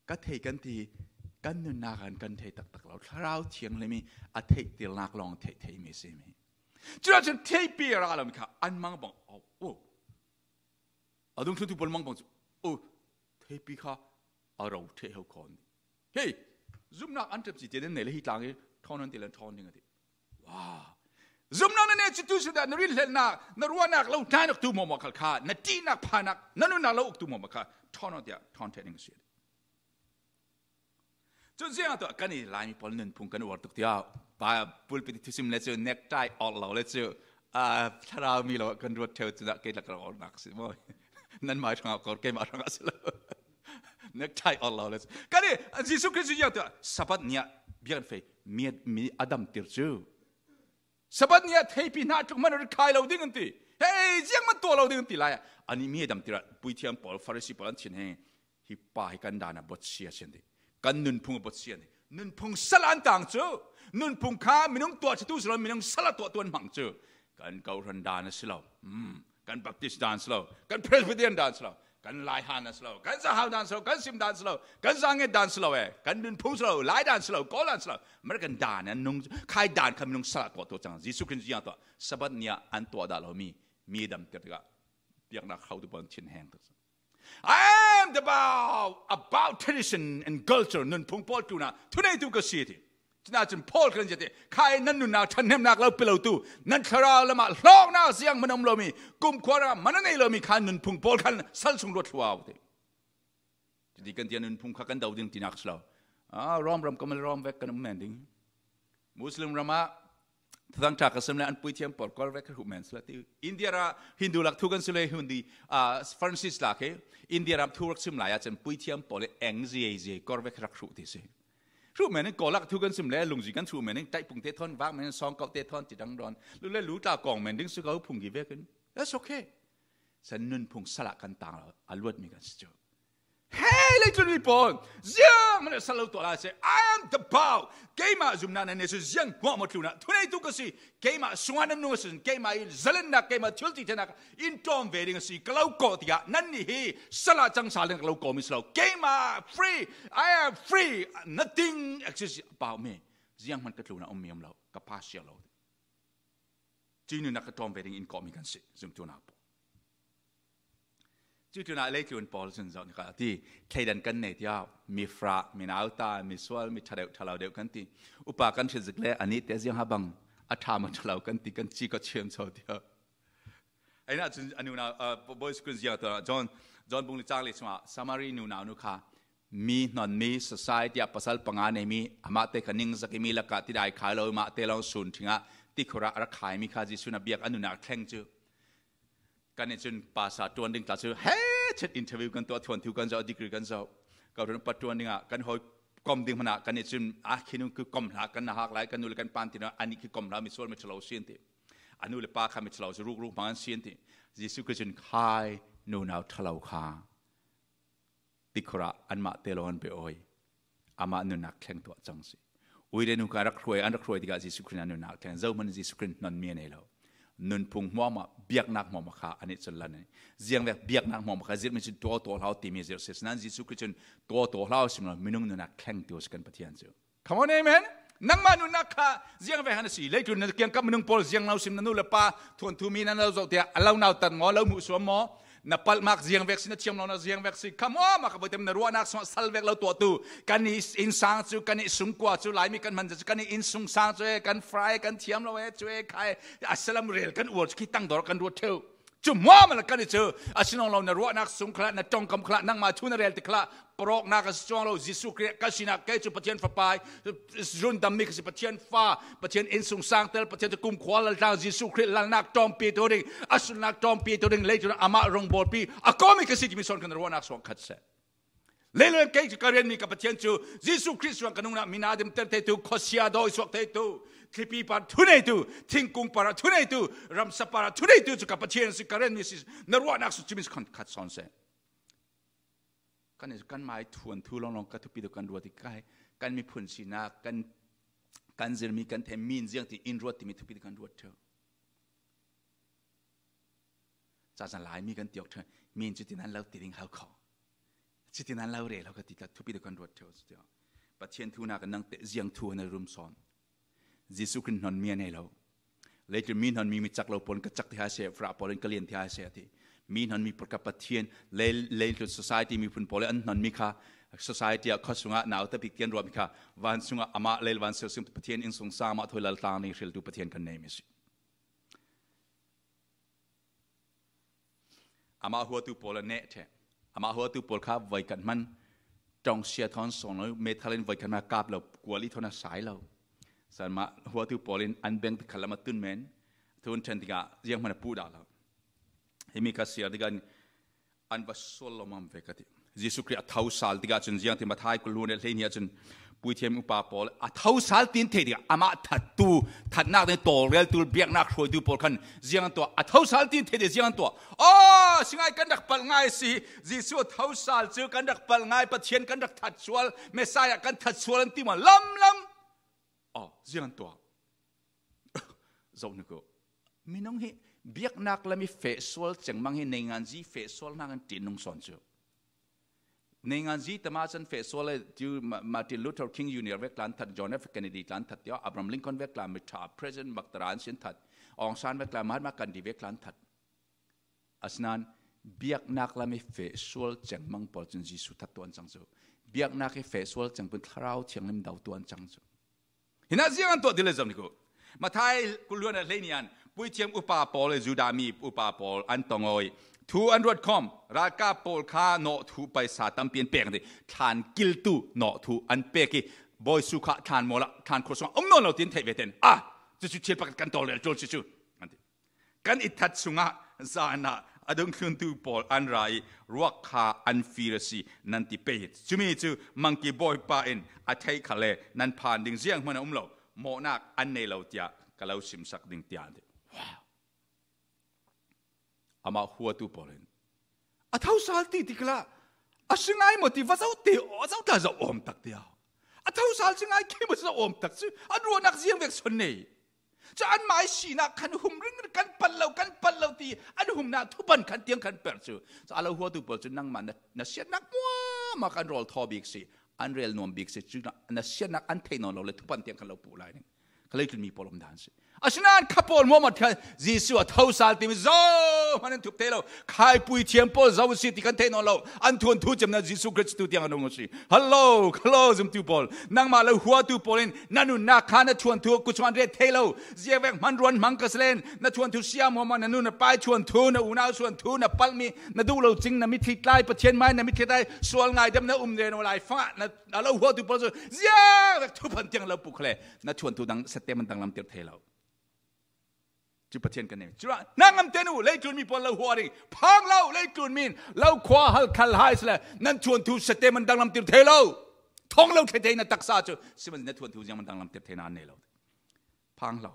ka thei kan ti, kan nunna kan kan thei taktak lo. Thlarau Thianghlim mi a theih tirnak lawng theih thei mi si mi. Chuna chun theipi a rah lo mi kha an mang bang, oh, oh. A dungthluntu pawl mang bang chu, oh, theipi kha a ro ṭhe ho khawn. Hei, zumnak an ṭap chi te nan nei le hi tlang hi thawn an ti le thawn ding a ti. Wow. Zumnak na nei chu tu su dah na rinhlelhnak, na ruahnak lo tlainak tu mawmawh khal kha, na ṭihnak phanak, na nunnak lo uk tu mawmawh kha thawn an ti a, thawn ṭheh ding a si. Chun ziang tu kan i Laimi pawl nunphung kan uar tuk ti a, pa pulpit thusim le chu necktie awlh lo le chu, a, thlarau mi lo kan ruat theu chu dah kei lak lo awlhnak si maw. Nan mai hrangah kawr keimah hrangah si lo. Necktie awlh lo le chu. Kan i, Jesuh Khrist ziang tu Sabbath ni ah biak an fei, mi, mi a damtir chu. Sabbath ni ah theipi hna tluk hman rit khai lo ding an ti. Hei, ziang man tuah lo ding an ti lai ah. Ani mi a damtir ah, puithiam pawl, Pharisee pawl an thin hei. Hi pa hi kan dan a botsia si an ti. Kan nunphung a botsia an ti. Nunphung sal an tang chu. Nunphung kha minung tuah chatu si lo, minung sal a tuah tuan hmang chu. Kan kohhran dan a si lo. Hmm. Kan Baptist dan si lo. Kan Presbyterian dan si lo. Kan laihan dan si lo. Kan zahau dan si lo. Kan sim dan si lo. Kan zanget dan si lo e. Kan nunphung si lo. Lai dan si lo. Kawl dan si lo. American dan an nung khai dan kha minung sal a tuah tuah chang. Jesuh Khrist ziang tuah. Sabbath ni ah an tuah dah lo mi. Mi damtir tikah. Biaknak hau tu pon thin heng tu. I am the bow, about tradition and culture, nunphung pawl tlunah thuneitu ka si ti. Cina cun Paul kan zia ti, khai nan nunnak ṭhathnemnak lo pe lo tu, nan thlarau lamah hlawknak ziang hman a um lo mi, kumkhua ram man a nei lo mi khan nunphung pawl khan sal sung luat thluau ti. Cuti kan tia nunphung kha kan do ding tinak si lo. Ah, Rom ram kamal Rom vek kan um men ding. Muslim ramah Thuthang ṭha ka sim le an puithiam pawl kawr vek ka hruh men sila ti. India ra Hindu lak thu kan sim le Hindi, ah, Francis lak hi. India ram thu rak sim lai ah cun puithiam pawl le eng ziei ziei kawr vek rak hruh ti si. Hruh men in Kawl lak thu kan sim le lungzi kan hruh men in taipung te thawn vak men in sawng kauh te thawn ti dang dawn. Lu le lu tla kawng men ding si ko phung gi vek in. That's okay. San nunphung sal ah kan tang lo, a luat mi kan si cu. Hei, leitlun mi pawl, ziang man a sal lo tuah lai si. I am the bow. Keimah zumnak nan nei cu ziang hmuahhmuah tlunah thuneitu ka si. Keimah sungah nan nung a si cun keimah i zalennak, keimah thil titheinak in ṭawm ve ding a si. Ka lo kawh tikah nannih hi sal ah cang sal ding ka lo kawh mi si lo. Keimah free, I am free. Nothing exists about me. Ziang hman ka tlunah um mi um lo, ka pa siar lo. Cuih nunnak ka ṭawm ve ding in kawhmi kan si, zumtu nak pawl. Cuih tlunah leitlun pawl cun zoh ni kha ti, thleidan kan nei tiah, mi fra, mi nauta, mi sual, mi ṭha deuh, ṭha lo deuh kan ti. Upa kan hrilh zik le, a nih te ziang ha bang, a ṭha maw ṭha lo kan ti, kan ci ka chiam cho tiah. Aina cun a nunau, ah, Boys School ziang tuah, John, John bung li cang li chungah, Samari nunau nu kha, Mi hnon mi, society ah pasal panga nei mi, amahte kha ningzak i mi lakah tidai khai lo, mahte lawng sun thingah tikhurah a ra khai mi kha Jesuh in a biak a nunah thleng cu. Kan nih cun pasa ṭuan ding tla cu he chet interview kan tuah, thuanthu kan zoh, degree kan zoh. Ka run pa ṭuan dingah kan hawi kom ding hmanah kan nih cun a khin u kom hlah kan na hak lai, kan nu le kan pa tin a nih khi kom hlah, mi sual mi ṭhalo sin ti. A nu le pa kha mi ṭhalo si rukruk hmang an sin ti. Jesuh Khrih cun khai nunau ṭhalo kha tikhurah anmah te lawng an pe awi. Amah nunnak thleng tuah cang si. Uire nu kha rak hruai, an rak hruai tikah Jesuh Khrih nunnak thleng. Zohman Jesuh Khrih hnon mi a nei lo. Nunphung hmuahmah, biaknak hmuahmah kha a nih cun lan a ni. Ziangvek biaknak hmuahmah kha zirh mi cun tuah tuah hlau timi zirh si. Sinan Jesuh Khrih cun tuah tuah hlau sim lo, minung nunnak thleng tu si kan Pathian cu. Come on, amen. Nangmah nunnak kha ziangvek han a si. Leitlun na kiangkap minung pawl ziang lo sim, na nu le pa thuanthu mi nan lo zoh tiah a lo nautat maw, lo hmuh suam maw? Na palhmak ziangvek si, na thiam lonak ziangvek si. Come on, mah kha voi tem na ruahnak sungah salvek lo tuahtu. Kan i innsang cu, kan i sungkua cu, Laimi kan hman cu, kan i innsungsang cu e, kan fry, kan thiam lo e cu e, khai a salam rel kan uar cu khi tangdor kan ruat ṭheu. Cu hmuahmah le kan i cu, a si nawn lo, na ruahnak sung khal ah, na ṭongkam khal ah, nangmah thu na rel ti khal ah, parawknak a si cuang lo, Jesuh Khrih ka sinak kei cu Pathian Fapa, rundammi ka si, Pathian Fa, Pathian innsungsangtel, Pathian cu kumkhua laltlang, Jesuh Khrih lalnak ṭawmpitu ding, a sunnak ṭawmpitu ding, leitlun amah rongbawlpi a kawmi ka si timi sawn kan ruahnak suang khat seh. Leitlun kei cu ka rianmi ka Pathian cu Jesuh Khrih suang ka nungnak mi na dimter theitu, khuasia dawi suak theitu, thlipi par thuneitu, thingkung par thuneitu, ramsa par thuneitu cu ka Pathian si, ka rianmi si, na ruahnak su cumi si khan khat sawn seh. Kan, kan mai thuanthu lawnglawng ka thupi tu kan ruat i kai, kan miphun sinak, kan, kan zirmi, kan thei, min ziang ti in ruat timi thupi tu kan ruat ṭheu. Cazan Laimi kan tiawk ṭheu, min cu tinan lo ti ding hau kho. Cu tinan lo rel hau kha ti tla thupi tu kan ruat ṭheu. Pathian thu nak nang teh ziang thu na rum sawn. Jesuh Khrih hnon mi a nei lo. Leitlun mi hnon mi, mi cak lo pawl in ka cak ti hai seh, Farah pawl in ka lian ti hai seh a ti. Mi hnon mi pawl kha Pathian, lei, leitlun society miphun pawl in an hnon mi kha, society ah khuasung ah nau tapik tian ruah mi kha, van sungah amah lei van sel sung Pathian innsungsang amah thawi laltlang ning hriltu Pathian kan nei mi si. Amah huatu pawl a neh ṭheh. Amah huatu pawl kha voikhat hman ṭongsia thawn sawng lo, meithal in voikhat hman kap lo, kuali thawn a sai lo. San mah huatu pawl in an beng tikhat lam a tun men, tun ṭhen tikah zianghman a puh dah lo. Himi kha siar tikah an va sual lo mam ve ka ti. Jesuh Khrih a thosal tikah cun ziangtin Matthai kul hluan le hleihnih ah cun puithiam upa pawl a thosal tin theih tikah amah thattu, thatnak ding tawlreltu, biaknak hruaitu pawl khan ziang an tuah, a thosal tin theih tikah ziang an tuah. Aw, si ngai, kan rak palh ngai si. Jesuh a thosal cu kan rak palh ngai, Pathian kan rak that sual, Messiah kan that sual an ti maw? Lamlam. Aw, ziang an tuah. Zoh hnik uh. Minung hi biaknak lam i feh sual cengmang hi, neinganzi feh sual hnakin ṭinnung sawn cu. Neinganzi tama can feh sual le, tiu Ma-, Martin Luther King Junior vek tla an that, John F Kennedy tla an that, tiu Abraham Lincoln vek tla mi ṭha, President McTara an si an that, Aung San vek tla, Mahatma Gandhi vek tla an that. Asinain biaknak lam i feh sual cengmang pawl cun Jesuh that tuah an cang cu. Biaknak i feh sual cengpun Thlarau Thianghlim do tuah an cang cu. Hinah ziang an tuah ti le zoh hnik uh. Matthai kul hluan le hleihnih ah puithiam upa pawl le Judah mi upa pawl an tong aw i thu an ruat khawm, ralkap pawl kha nawhthuh paisa tampi an pek an ti. Thlan kiltu nawhthuh an pek i, bawi sukha thlan mawl ah, thlan khua sungah um nawn lo ti an theih ve ten, ah, cucu thil pakhat kan tawlrel ṭul cucu an ti. Kan i that sungah zan ah a dungthluntu pawl an ra i, ruak kha an fir a si nan ti pei hi. Cumi cu mangki bawipa in a theih khal le nan phan ding zianghman a um lo, mawhnak an nei lo tiah ka lo simsak ding, tiah an ti. Wow. Amah huatu pawl in a thosal ti tikla a si ngai maw ti va zoh te aw, zoh tla zoh awm tak tiah a thosal si ngai khi maw, zoh awm tak cu an ruahnak ziangvek sawn nei. Cu anmah i sinak khan hum ring, kan palh lo, kan palh lo ti, an humnak thupan khan tiang khan per cu. Cu a lo huatu pawl cu nangmah na, na siatnak hmuahmah kan rawl thaw bik si, an rel nuam bik si, cu na, na siatnak an theih nawn lo le thupan tiang khan lo puh lai ning. Kha leitlun mi pawl um dan si. Asinain kha pawl hmuahmah kha Jesuh a thosal timi zo hmanh an thup thei lo. Khaipui thiam pawl zo a si ti kan theih nawn lo. An thuanthu cemna Jesuh Khrih tu tiang an um a si. Hello, hello, zumtu pawl. Nangmah lo huatu pawl in na nunnak kha na thuanthu kut sung an ret thei lo. Ziangvek hmanruan hmang ka si len, na thuanthu siam huam ah, na nu na pai thuanthu, na unau thuanthu, na palhmi, na duh lo cing, na mitthli tlai, Pathian mai na mitthli tlai, sual ngaidam na um len aw lai fangah, na, na lo huatu pawl cu ziangvek thuphan tiang lo puk le, na thuanthu dang satem an danglam tir thei lo. Cu Pathian kan nei. Cu ah, na ngamte nu, leitlun mi pawl lo hua ding, phang lo, leitlun mi in lo khua hal khal hai si le, nan thuanthu satem an danglam tir thei lo. Thong lo thei thei na taksa cu, siman na thuanthu ziang man danglam tir thei na an nei lo. Phang hlo.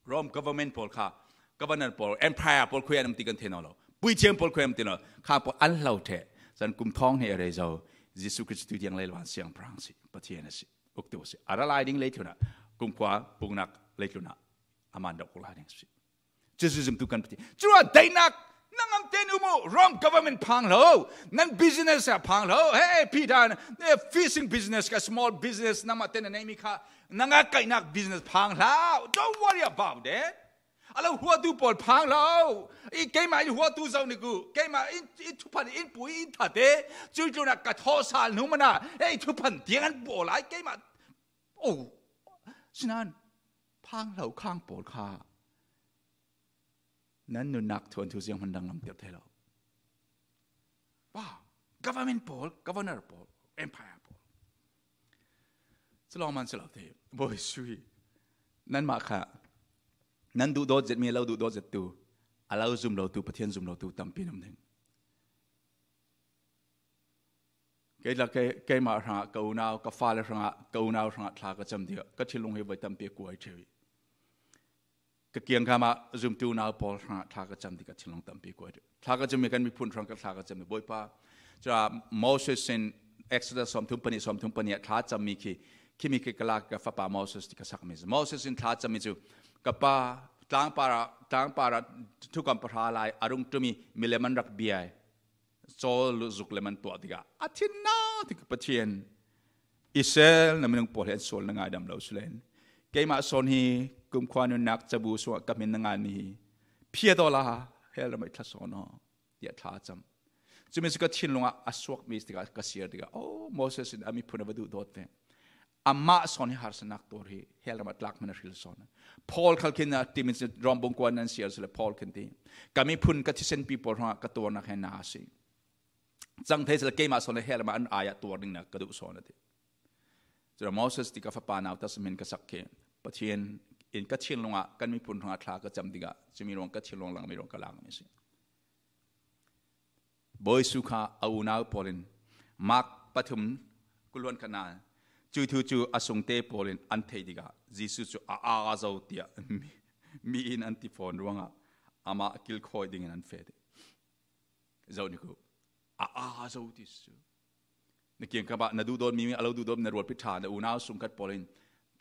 Rome government pawl kha, governor pawl, empire pawl khuai an um ti kan thei nawn lo. Puithiam pawl khuai an um ti nawn lo. Kha pawl an hlo ṭheh. Cun kum thawng hnih a rei zo, Jesuh Khrih cu tiang leiluan siangpahrang si, Pathian a si, uktu a si. A ra lai ding leitlun ah, kum kua puknak leitlun ah, a man deuh kul lai ding si. Jesuh zumtu kan Pathian. Curuah daihnak, na ngamte nu mu, Rome government phang lo, nan business ah phang lo. Hey, Peter, eh, fishing business ka small business, nangmah te na neimi kha, na ngah kaihnak business phang hlah. Don't worry about that. A lo huatu pawl phang lo. I keimah in huatu zoh ning u. Keimah in, i thuphan in pu in thate. Cuih tlunah ka thawhsal hnu mana. Ei thuphan tiang an pawl lai keimah. Oh, sinan phang lo khang pawl kha nan nunnak thuanthu ziang hman danglam tir thei lo. Wow, government pawl, governor pawl, empire pawl. Cu lawng man si lo te, Bawi sui. Nanmah kha, nan duhdawt zetmi, a lo duhdawt zettu, a lo zum lotu, Pathian zum lotu tampi an um ding. Kei tla, kei, keimah hrangah, ka unau, ka fale hrangah, ka unau hrangah thla ka cam tikah, ka thinlung hi voi tampi a kuai ṭheu i. Ka kiangkam ah zumtu unau pawl hrangah thla ka cam tikah thinlung tampi kuai ṭheu. Thla ka cam mi kan miphun hrang ka thla ka cam mi Bawipa. Cuah Moses in Exodus sawmthum pahnih, sawmthum pahnih ah thla cammi khi, khimi khi ka lak ka fapa Moses ti ka sakmi. Moses in thla cammi cu, ka pa, tlangpar ah, tlangpar ah thukam pahra lai, a rung ṭumi milem an rak bia i, caw zuk lem an tuah tikah, a thinnak tikah Pathian, Israel na minung pawl hi an sual na ngaidam lo si len, keimah sawn hi kumkhua nunnak cabu sungah ka hmin na nganmi hi phiat awla, hell ram ah i thla sawn aw, tiah thla a cam. Cumi cu ka thinlung ah a suakmi tikah ka siar tikah, oh, Moses in a miphun a va duhdawt ve. Amah sawn hi harsatnak tuar hi, hell ram ah tlak hmanh a hril sawn. Paul khal khin a timi cu Rom bung kua nan siar si le Paul khin ti. Ka miphun ka thisenpi pawl hrangah ka tuarnak he na a si. Cang thei si le keimah sawn le hell ram ah an ai ah tuar ding na ka duh sawn a ti. Cun Moses ti ka fapa nau ta si hmin ka sak khi Pathian in ka thinlung ah kan miphun hrangah thla ka cam tikah cumi ruang ka thinlung langmi ruang ka langmi a si. Bawi Jesuh kha a unau pawl in Mark pathum kuluan kha na, cuih thu cu a sungte pawl in an theih tikah Jesuh cu a aa zo tiah mi, mi in an ti fawn ruangah amah kilkhawi dingin an feh dih. Zoh ning u, a aa zo ti cu. Na kiangkap ah na duhdawtmi, a lo duhdawtmi na rualpi ṭha, na unau sungkhat pawl in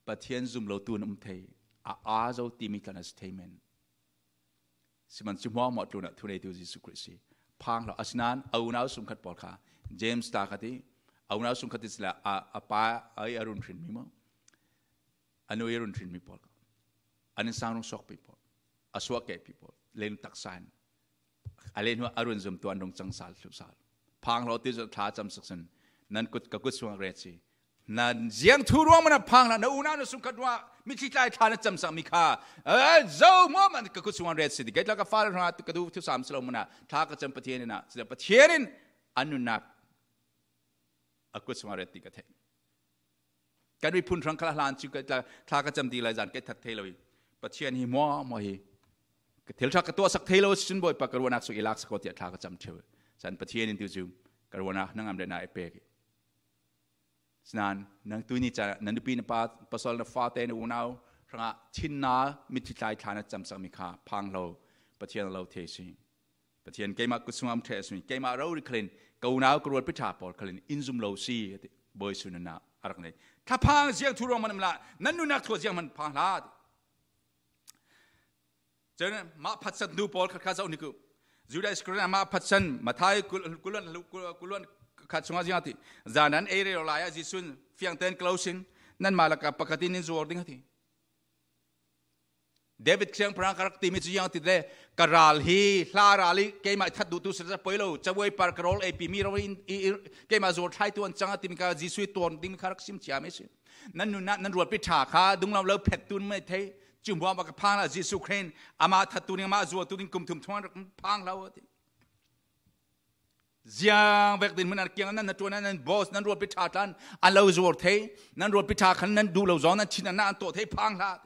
Pathian zum lotu an um thei, a aa zo timi tla na si thei men. Siman cu hmuahhmuah tlunah thuneitu Jesuh Khrih si. Phang lo, asinain a unau sungkhat pawl kha James ta kha ti, a unau sungkhat ti si le a, a pa a i a run hrinmi maw? A nu i a run hrinmi pawl kha, an innsang rung suakpi pawl, a suah kehpi pawl, len taksa in a len hnu a run zumtu an rung cang sal thlu sal. Phang lo ti cu thla cam sak sin, nan kut, ka kut sungah ret si. Na ziang thu ruang mana phang hlah, na unau na sungkhat ruangah mitthli tlai thla na cam sakmi kha, eh, zo hmuahhmuah ka kut sungah ret si ti. Kei tla ka fale hrangah ka duh thusam si lo mana thla ka cam Pathian in ah, si Pathian in an nunnak a kut sungah ret ti ka theih. Kan miphun hrang khal a hlan cu ka tla, thla ka cam ti lai zan ka i that thei lo i, Pathian hi hmuahhmuah hi ka thil ṭha ka tuahsak thei lo, cun Bawipa ka ruahnak sung i laksak aw tiah thla ka cam ṭheu. San Pathian in tu cu ka ruahnak hnangam le na i pek i. Sinan, nang tuini ca, na nupi, na pa, pasal, na fate, na unau hrangah thinna mitthli tlai thla na cam sakmi kha phang lo, Pathian a lo thei si. Pathian keimah kut sungah um ṭheh a si. Keimah rori khalin ka unau ka rualpi ṭha pawl khalin in zum lo si, a ti. Bawi Jesuh nunnak a rak nei. Thlaphang ziang thu ruang man um lah, nan nunnak thu ziang man phang hlah, a ti. Cun mah phatsan hnu pawl khat kha zoh ning u. Judas Iskariot mah phatsan, Matthai kul-, kuluan, kul-, kuluan khat chungah ziang a ti. Zan an ei rero lai ah Jesuh in, fiang tein ka lo sin, nanmah lakah pakhat in in zuar ding a ti. David siangpahrang kha rak timi cu ziang ti le, ka ral hi, hla ral hi, keimah that duhtu si poi lo, cabuai par ka rawl ei pi mi ro in, i, i, keimah zuar thlaitu an cang a timi kha Jesuh i tuan dingmi kha rak sim ciami si. Nan nunnak, nan rualpi ṭha kha, dunglam lo phet tun mai thei, cumbuam a ka phang hlah Jesuh Khrih in, amah thattu ding, amah zuartu ding kum thum thawng rak phang hlah u a ti. Ziang vek dinhmun an kiang nan na ṭuan nan boss, nan rualpi ṭha tlan an lo zuar thei, nan rualpi ṭha khan nan duh lo zong nan thin an na an tawh thei phang hlah.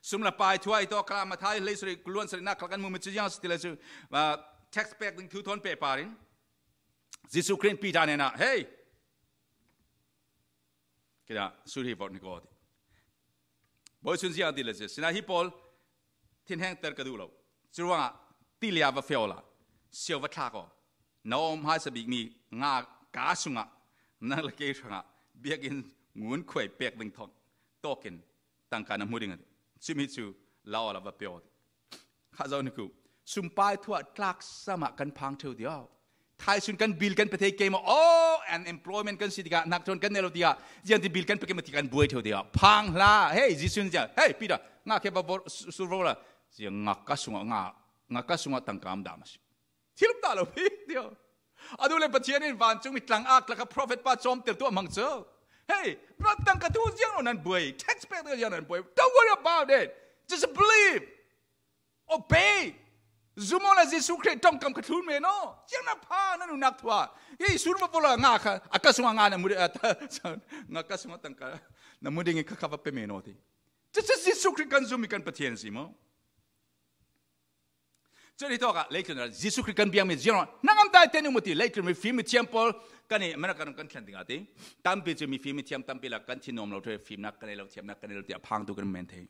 Sum le pai thuai tawh kha Mathai lei sari kuluan sari nak kha kan mu mi cu ziang si ti le cu, ah, tax pek ding thu thawn pehpar in Jesuh Khrih in Peter hnenah, "Hei, kida suri vot ni ko," ti. Bawi sun ziang ti le cu, sinah hi pawl thinheng ter ka duh lo. Curuangah tilia va feo la, sio va thlak aw. Na awm hai sabik mi nga ka sungah nang le kei hrangah biakinn ngun khuai pek ding thawk tawkin tangka na hmu ding a ti. Cumi cu la aw la va peo a ti. Kha zo ni ku. Sumpai thuah tlak samah kan phang ṭheu diau. Thai sun kan bil kan pe thei keimah. Oh, unemployment kan si tikah, nak ṭhawn kan nei lo tikah, ziang ti bil kan pe keimah ti kan buai ṭheu tikah phang hlah. Hei, Jesuh in ziang, "Hei, Peter, nga khe va sur vo la." Ziang nga ka sungah, nga, nga ka sungah tangka am dah ma si. Thil um ta lo pi dio. A duh le Pathian in vancung mi tlang ak tlak a prophet pa cawmter tu a mang cu. Hei, rat tangka tu ziang lo nan buai. Tax pek tu ziang nan buai. Don't worry about it. Just believe. Obey. Zum aw la Jesuh Khrih ṭongkam kha thlun men aw. Ziang na pha na nunnak thuah. Hei, sur va vo la nga kha, a ka sungah nga na mu ding, a ta, nga ka sungah tangka na mu ding i kha kha va pe men aw ti. Cu cu Jesuh Khrih kan zummi kan Pathian si maw? Cun hi tawkah leitlun ah Jesuh Khrih kan biakmi ziang ruang hnangam dai te nu mu ti leitlun mifim mithiam pawl kan i America kan thlen ding a ti. Tampi cu mifim mithiam tampi lak kan thi nuam lo ṭheu, fimnak kan ei lo, thiamnak kan ei lo tiah phang tu kan men thei.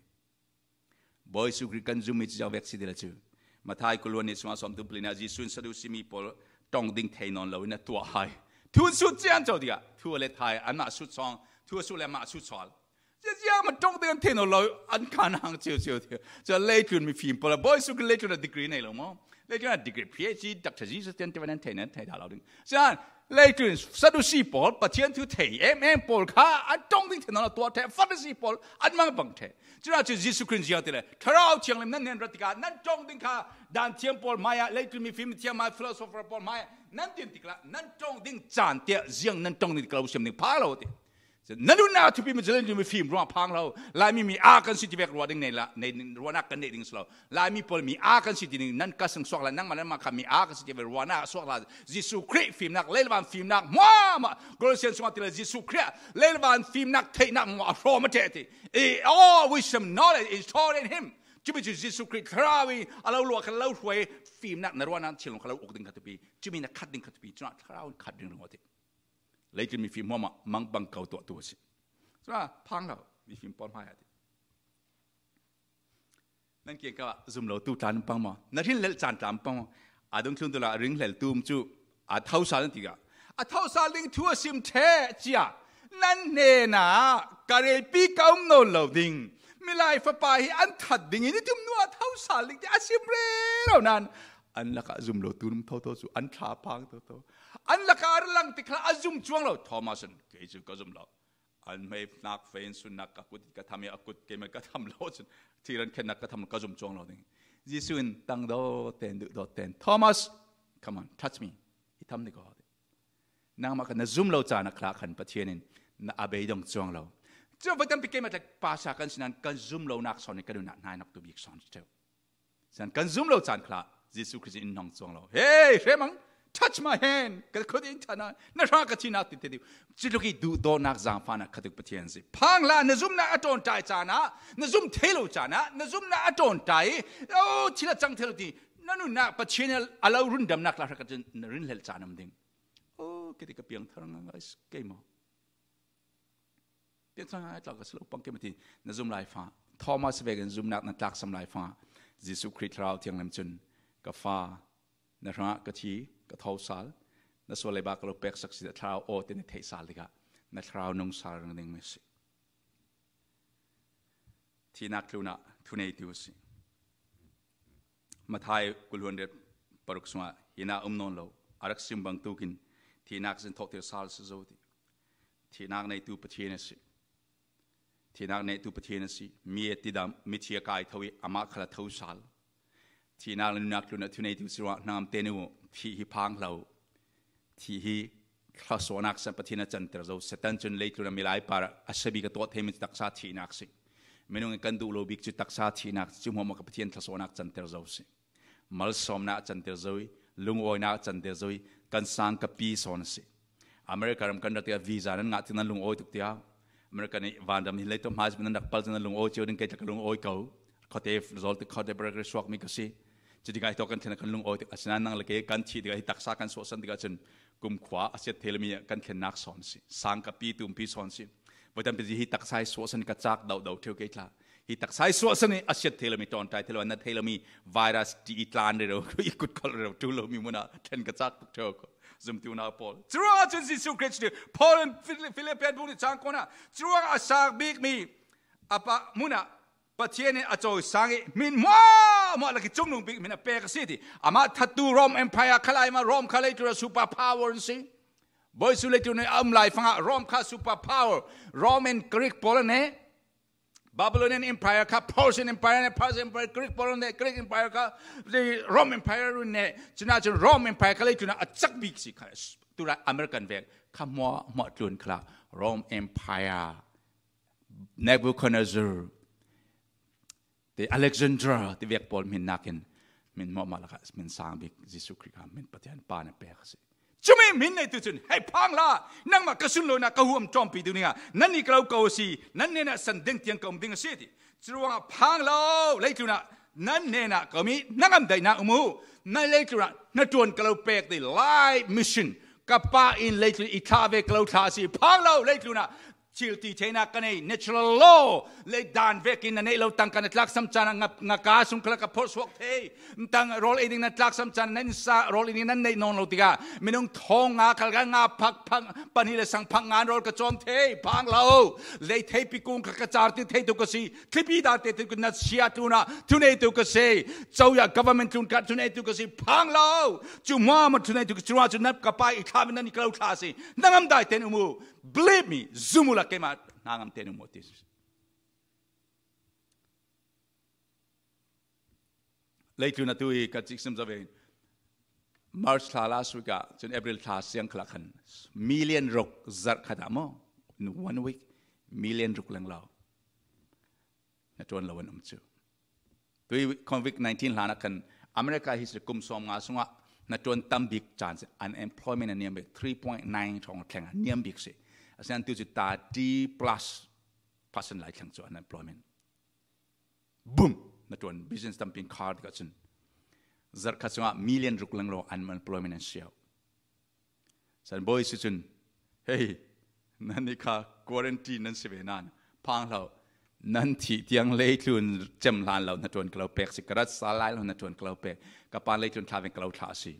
Bawi Jesuh Khrih kan zummi cu ziang vek si ti le cu. Mathai kuluan nih sungah sawm tum pali ah Jesuh in Sadusi mi pawl ṭong ding thei nawn lo in a tuah hai. Thu an sut cian co tikah thu a let hai, anmah sut sawng, thu a sut le amah sut sual. Ziang ma ṭong ding an thei nawn lo, an khan hang cio cio ti. Cu leitlun mifim pawl, Bawi Jesuh Khrih leitlun a degree nei lo maw? Leitlun a degree, P H D, Doctor Jesus tian tivan an thei nan thei dah lo ding. Cun leitlun Sadusi pawl, Pathian thu thei em em pawl kha an ṭong ding thei nawn lo tuah ṭheh, Farasi pawl an mang bang ṭheh. Cun cu Jesuh Khrih ziang ti le, Thlarau Thianghlim nan hnen rat tikah nan ṭong ding kha dan thiam pawl hmaiah, leitlun mifim thiam hmai, philosopher pawl hmaiah nan din tiklah nan ṭong ding caan tiah ziang nan ṭong ding tiklah u siam ding pha lo ti. Na nunnak a thupi mi cu leitlun mifim ruangah phang lo. Laimi mi aa kan si ti vek ruah ding nei la, nei, ruahnak kan neih ding si lo. Laimi pawl mi aa kan si ti ding nan ka sangsuak la, nangmah nanmah kha mi aa kan si ti vek ruahnak a suak la. Jesuh Khrih fimnak, leilevan fimnak hmuahmah. Galatian sungah ti le Jesuh Khrih leilevan fimnak theihnak hmuah a hrawm a ṭheh ti. I, all wisdom, knowledge is taught in him. Cumi cu Jesuh Khrih thlarau i a lo luah kha lo hruai fimnak na ruahnak thinlung kha lo uk ding kha thupi. Cumi na khat ding kha thupi. Cunah thlarau in khat ding ringawt ti. Leitlun mifim hmuahmah mang bang ko tuah tu a si. Cun a phang lo, mifim pawl hmai a ti. Nan kiangkap ah zum lo tu tlan pang maw? Na hrin lel caan tlan pang maw? A dungthlun tu la ring hlel tum cu a thosal nan tikah a thosal ding thu a sim ṭheh cia nan hnenah ka relpi ka um nawn lo ding. Milai fapa hi an that ding in i tum hnu ah thosal ding ti a sim rero nan an lakah zum lo tu num thotho cu an thla pang thotho. An lakah a ra lang ti kha a zum cuang lo. Thomas in kei cu ka zum lo. An hmei hnak fe in sunnak ka kut ka tham i a kut keimah ka tham lo cun thi ran khennak ka tham lo ka zum cuang lo ding. Jesuh in tang dawt ten, duh dawt ten, Thomas, come on, touch me. I tham ni ko. Nangmah kha na zum lo caan a kha khan Pathian in na a beidong cuang lo. Cu va tampi keimah tlak pasha kan si nan kan zum lonak sawn in kan nunah hnainak tu bik sawn ṭheu. San kan zum lo caan kha Jesuh Khrih in hnong cuang lo. Hey, hremang, touch my hand. Ka khut in thana, na hra ka thihnak ti te dih. Cutluk i duhdawtnak zaangfahnak khatuk Pathian si. Phang hlah, na zumnak a ṭawnṭai caan ah, na zum thei lo caan ah, na zumnak a ṭawnṭai. Oh, thil a cang thei lo ti. Na nunnak Pathian a lo rundamnak hla hra ka cun na rin hlel caan um ding. Oh, kiti ka piang thar ngai ngai si keimah. Pianchang ai tlak a si lo pang keimah ti na zum lai fa. Thomas vekin zumnak na tlaksam lai fa. Jesuh Khrih Thlarau Thianghlim cun ka fa, na hrangah ka thi, ka thosal, na sual leiba ka lo peksak si, thlarau aw te na theihsal tikah na thlarau nungsal ringring mi si. Thihnak tlunah thuneitu a si. Mathai kul hluan riat paruk sungah hinah um nawn lo, a rak sim bang tukin thihnak sin thawhter sal si zo ti. Thihnak neitu Pathian a si. Thihnak nehtu Pathian a si. Mi a tidam, mithi a kai tho i amah khal a tho sal. Thihnak le nunnak tlun a thuneitu si ruah hnangamte nu thih hi phang hlah uh. Thih hi thlasuahnak san Pathian a canter zo. Satan cun leitlun a milai par a siabik a tuah thei mi cu taksa thihnak si. Minung i kan duh lo bik cu taksa thihnak si. Cu hmuahmah ka Pathian thlasuahnak canter zo si. Malsawmnak a canter zo i, lungawinak a canter zo i, kan sang ka pi sawn a si. America ram kan rak tiah visa nan ngah tik nan lungawi tuk tiah. America nih vanram hi lei tuah hmai nan rak pal cun nan lungawi cio ding kei tla ka lungawi ko. Khuate zawl tik khuate rak suakmi ka si. Cu tikah hi tawk kan thlen kan lungawi tik asinain nang le kei kan thih tikah hi taksa kan suahsan tikah cun kumkhua a siat thei lomi ah kan thlennak sawn a si. Sang ka pi tumpi sawn a si. Voi tampi hi taksa hi suahsan ka cak dau dau ṭheu kei tla. Hi taksa hi suahsan i a siat thei lomi, ṭawnṭai thei lo, a na thei lomi virus ti i tlan rero, i kut kholh rero, ṭul lomi munah thlen ka cak tuk ṭheu ko. Zumtu unau pawl. Curuangah cun Jesuh Khrih cu Paul in Phil-, Philippian bung nih cang kong ah curuangah a sang bikmi a pa munah Pathian in a cawisang i hmin hmuahhmuah lak i cungnung bik hmin a pek a si ti. Amah thattu Rome Empire kha lai mah, Rome kha leitlun a super power an si. Bawi Jesuh leitlun a um lai fangah Rome kha super power, Rome and Greek pawl an ne, Babylonian Empire kha, Persian Empire ne, Persian Empire, Greek pawl an ne, Greek Empire kha, Rome Empire run ne. Cunah cun Rome Empire kha leitlun a cak bik si kha. Tura American vek kha hmuahhmuah tlun kha Rome Empire, Nebuchadnezzar, ti Alexander ti vek pawl hmin nakin hmin hmuahhmuah lakah hmin sang bik Jesuh Khrih kha hmin Pathian pa na pek a si. Cumi hmin neitu cun, hei phang hlah, nangmah ka sunlawinak ka huam ṭawmpi duh dingah nannih ka lo ko a si, nan hnenah san deng tiang ka um ding a si ti. Curuangah phang hlah, leitlun ah nan hnenah ka um i hnangam daihnak um uh, nan leitlun ah hnaṭuan ka lo pek ti, life mission, ka pa in leitlun i thlah ve ka lo thlah a si, phang hlah, leitlun ah thil ti theinak ka nei, natural law, lei dan vekin na neih lo tangka na tlaksam caan ah nga, nga ka sung khalah ka phorh suak thei. Tang rawl ei ding na tlaksam caan, nan sa rawl ei ding nan neih nawn lo tikah minung thawng nga khal ka nga phak phak pahnih le sang phak nga an rawl ka cawm thei, phang hlah. Lei theipi kung kha ka car ti thei tu ka si, thlipi dan te tu na sia tlun ah thunei tu ka si. Coya government tlun ka thunei tu ka si, phang hlah. Cu hmuahhmuah thunei tu ka si, curuangah cu nan ka pa i thlah nan i ka lo thlah a si. Hnangam dai tein um uh. Believe me, zum uhla keimah hnangam tein um uh ti. Leitlun atu i ka cik sim zo ve. March thla last week ah cun April thla siang khalah khan million ruk zarh khat ah maw? In one week, million ruk lenglo. Hnaṭuan lo an um cu. Tui covid nineteen hlan ah khan America hi si kum sawm nga sungah hnaṭuan tam bik caan si, unemployment a niam bik, three point nine thawng a thleng a niam bik si. Asinan tu cu thirty plus percent lai thleng cu unemployment. Boom! Hnaṭuan business tampi in khar tikah cun zarh khat sungah million ruk lenglo unemployment an siau. San bawi si cun, hei, nan i kha quarantine nan si ve nan, phang hlah, nan thih tiang leitlun cem hlan lo hnaṭuan ka lo pek si, ka rat sal lai lo hnaṭuan ka lo pek, ka pan leitlun thlah ve ka lo thlah si,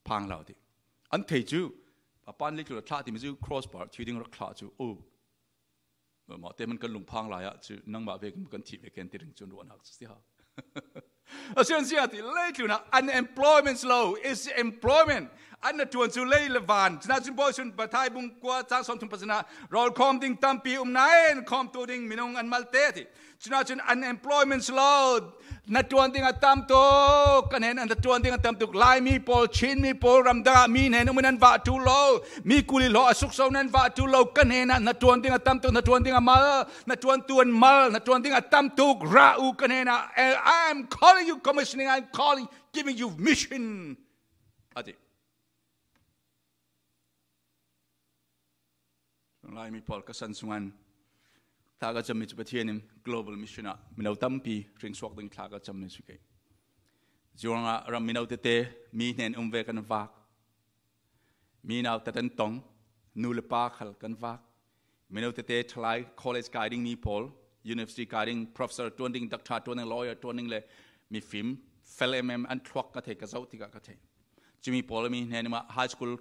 phang hlah ti. An thei cu, a pan leitlun a thlah timi cu cross bar thih ding rak thlah cu, oh, mahte man kan lungphang lai ah cu nangmah vekin kan thih ve ken ti ding cun ruahnak si ha. A sian si a ti leitlun ah unemployment si lo, is employment. An hnaṭuan cu lei le van. Cunah cun bawi cun Pathai bung kua cang sawm thum pasin ah rawl khawm ding tampi um nain khawmtu ding minung an malte a ti. Cunah cun unemployment si lo. Hnaṭuan ding a tam tuk, ka hnen ah hnaṭuan ding a tam tuk. Laimi pawl, Chinmi pawl, ramdang ah mi hnen um in an vah ṭul lo. Mi kuli hlawh a sukso in an vah ṭul lo. Ka hnen ah hnaṭuan ding a tam tuk, hnaṭuan ding a mal, hnaṭuan tuan mal, hnaṭuan ding a tam tuk. Ra u ka hnen ah. Eh, I'm calling you commissioning, I'm calling, giving you mission. A ti. Laimi pawl ka san sungan thla ka cammi cu Pathian in global mission ah mino tampi ringsuak ding thla ka cammi cu kei. Cuangah ram mino tete mi hnen um ve kan vak. Mi nau tat an tong, nu le pa khal kan vak. Mino tete thalai college kai ding mi pawl, university kai ding professor ṭuan ding, doctor ṭuan ding, lawyer ṭuan ding le mifim fel em em an thluak ka thei, ka zoh tikah ka thei. Cumi pawl mi hnen um ah high school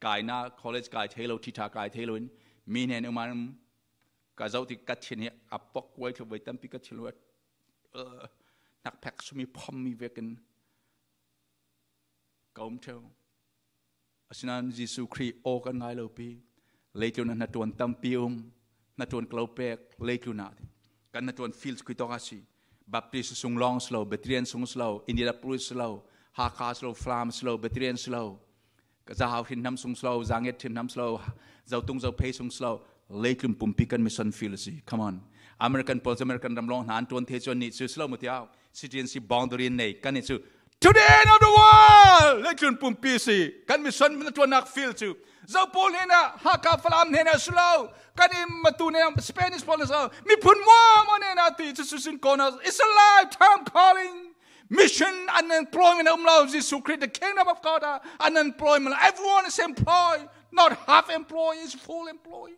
kai na, college kai thei lo, ṭhiṭha kai thei lo in mi hnen um ah ka zoh tik ka thin hi a pok kuai thlu voi tampi ka thin lo, uh, hnak phek sumi phom mi vekin ka um ṭheu. Asinain Jesuh Khrih aw kan ngai lo pi. Leitlun ah hnaṭuan tampi um. Hnaṭuan ka lo pek leitlun ah ti. Kan hnaṭuan field khui tawk a si. Baptist sung lawng si lo, Presbyterian sung si lo, Indianapolis si lo, Hakha si lo, Falam si lo, Presbyterian si lo. Ka Zahau hrinhnam sung si lo, Zanget hrinhnam si lo, Zotung Zophei sung si lo. Leitlun pumpi kan mission field si. Come on. American pawl cu American ram lawng hna an ṭuan thei cu annih cu si lo mu tiau. Citizenship boundary an nei. Kan nih cu to the end of the world! Leitlun pumpi si. Kan mission na ṭuannak field cu. Zo pawl hnenah, Hakha Falam hnenah si lo. Kan i matu hnenah, Spanish pawl hnenah si lo. Miphun muahmuah hnenah ti cu cusin kawhnak. It's a lifetime calling. Mission unemployment a um lo. Jesuh Khrih, the kingdom of God, ah, unemployment. Everyone is employed. Not half employed, it's full employed.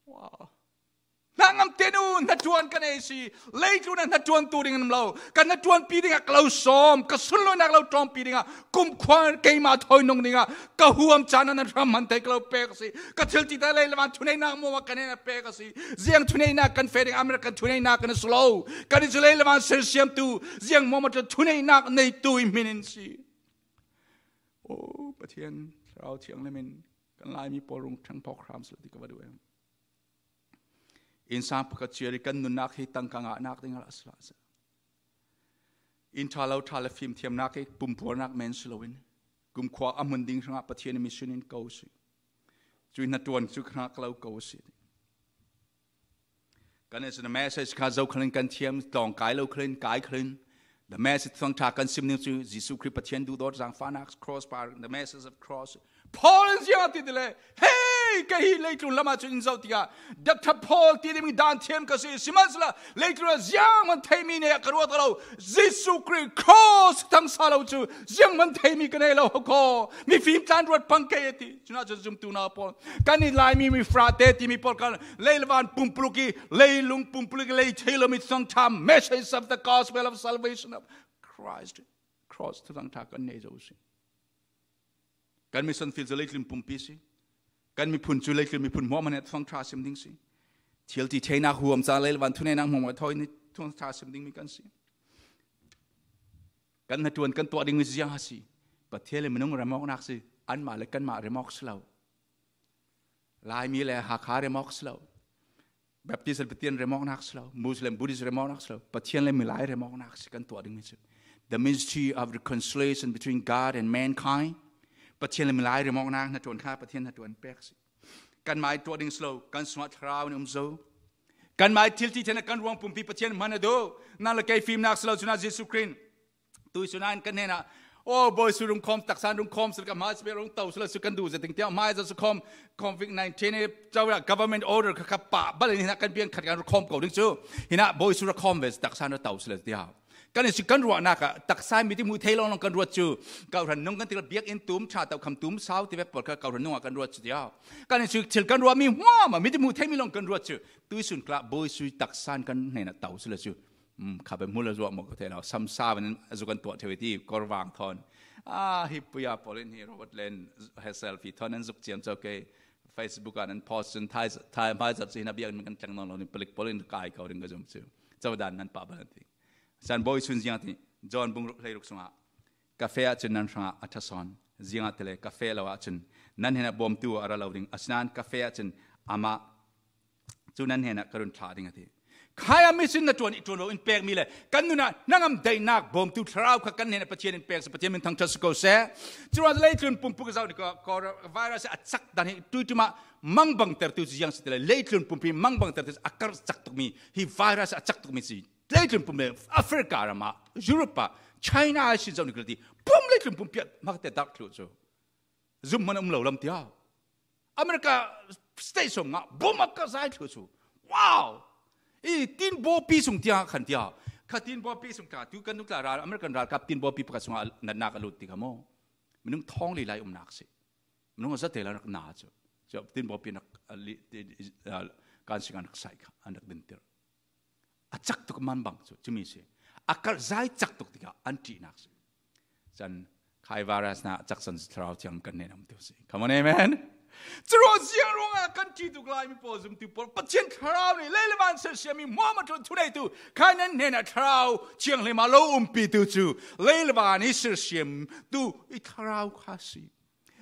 Wow. Hnangam te nu hnaṭuan kan ei si. Leitlun ah hnaṭuantu ding an um lo. Ka hnaṭuanpi dingah ka lo sawm, ka sunlawinak lo ṭawmpi dingah kumkhua keimah thawi nung dingah ka huam caan ah nan hram hman thei ka lo pek a si. Ka thil ti ta lei le van thuneihnak muahmuah kan hnenah pek a si. Ziang thuneihnak kan feh ding, American thuneihnak kan si lo. Kan i cu lei le van sersiamtu, ziang muahmuah ṭha thuneihnak neitu i hmin in si. O Pathian, Thlarau Thianghlim in kan Laimi pawl rung ṭhang phawk hram sila ti ka va duh em. Innsang pakhat ciar i kan nunnak hi tangka ngahnak ding a si hlah seh. Inn ṭha lo ṭha le fimthiamnak hi pumpuarnak men si loin kumkhua a hmun ding hrangah Pathian mission in ko si. Cuih hnaṭuan cu hrangah ka lo ko si. Kan nih cu the message kha zo khalin kan thiam, tlawng kai lo khalin, kai khalin. The message thawngṭha kan sim ning cu Jesuh Khrih Pathian duhdawt zangfahnak cross par, the message of cross. Paul in ziang ti ti le, hei, kei hi leitlun lamah cun in zoh tikah, Doctor Paul ti ding dan thiam ka si, sihmanhsehlaw leitlun ah ziang man theimi nih ka ruat lo, Jesuh Khrih cross thangsa lo cu ziang man theimi ka nei lo, hoko, mifim tlan ruat pang kei a ti. Cunah cun zumtu na pawl, kan i Laimi mi frate timi pawl kan lei le van pumpuluk i, leilung pumpuluk i, lei thei lomi thangṭha, message of the gospel of salvation of Christ. Cross thangṭha kan nei zo si. Kan mission field cu leitlun pumpi si. Kan miphun cu leitlun miphun hmuahmah nih thangṭha sim ding si. Thil ti theinak huam ca lei le van thuneihnak hmuahmah thawi nih thangṭha sim dingmi kan si. Kan hnaṭuan kan tuah dingmi ziang a si. Pathian le minung remawknak si. Anmah le kanmah remawk si lo. Laimi le Hakha remawk si lo. Baptist le Pathian remawknak si lo. Muslim, Buddhist remawknak si lo. Pathian le milai remawknak si kan tuah dingmi cu. The mystery of reconciliation between God and mankind. Pathian le milai remawknak hnaṭuan kha Pathian hnaṭuan pek si. Kanmah i tuah ding si lo, kan sungah Thlarau nih um zo. Kanmah i thil ti theinak kan ruang pumpi Pathian hman a duh. Nang le kei fimnak si lo, cunah Jesuh Khrih in tui cu nain kan hnenah, oh, Bawi Su rung khawm, taksa in rung khawm, si ka hmai cu rung to si lo cu kan duh zet ding tiah, hmai cu khawm, covid nineteen i cawia government order kha kha pah bal in hinah kan biang khat kan khawm ko ding cu. Hinah Bawi Su ra khawm ve, taksa in ra to si lo tiah. Kan i si kan ruahnak ah taksa in mi ti hmuh thei lawnglawng kan ruat cu, kawhhran nung kan ti lo, biakinn tum, ṭha tokham tum, sau ti ve pawl kha kawhhran nung ah kan ruat cu tiah. Kan i si thil kan ruah mi hmuahmah mi ti hmuh thei mi lawng kan ruat cu. Tuisun klah Bawi Su taksa in kan hnenah to si lo cu. Um, kha bek hmul a zuah maw ka thei lo. Samsa van a zuk an tuah theu i ti, kawr vang thawn. Ah, hi puya pawl in hi Robert Len he selfie thawn an zuk ciam co ke. Facebook ah an post cun thai, thai hmai zat cu hin a biak min kan tlang nawn lo ning palik pawl in kai ko ding ka zum cu. Cawdan nan pah bal an ti. San Bawi Su in ziang ti, John bung ruk hlei ruk sungah, cafe ah cun nan hrangah a ṭha sawn. Ziangahtile cafe lo ah cun nan hnenah bawmtu a ra lo ding. Asinain cafe ah cun amah cu nan hnenah ka run thlah ding a ti. Khai a mission na ṭuan i ṭuan lo in pekmi le kan nun ah hnangam daihnak bawmtu thlarau kha kan hnenah Pathian in pek si, Pathian min thangṭhat si ko seh. Curuangah leitlun pumpuk zoh ni ko, coronavirus a cak dan hi tuiṭum ah mangbangtertu cu ziang si ti le, leitlun pumpi mangbangtertu a karh cak tukmi hi virus a cak tukmi si. Leitlun pumpi Africa ram ah, Europe ah, China ah si zoh ni ko ti, pum leitlun pumpi ah hmakte darh thluh cu. Zumhman a um lo lam tiah. America state sawm ngah bom a ka zai thluh cu. Wow! I tin bawpi sung tiang khan tiah. Kha tin bawpi sung ta, tu kan nung tla ral, American ralkap tin bawpi pakhat sungah natnak a lut ti kha maw? Minung thawng li lai umnak si. Minung a zate lai nak na cu. Cu tin bawpi nak, a li, ti, a, kan sing a nak sai kha, a nak dintir. A cak tuk man bang cu, cumi si. A karh zai cak tuk tikah an ṭihnak si. Can khai virus na a cak san Thlarau Thiang kan hnenah um tu si. Come on, amen. Curuang ziang ruangah kan ṭih tuk lai mi pawl, zumtu pawl, Pathian Thlarau nih lei le van sersiam mi hmuahmah ṭuan thuneitu kha nan hnenah Thlarau Thianghlim ah lo umpitu cu lei le van i sersiam tu i Thlarau kha si.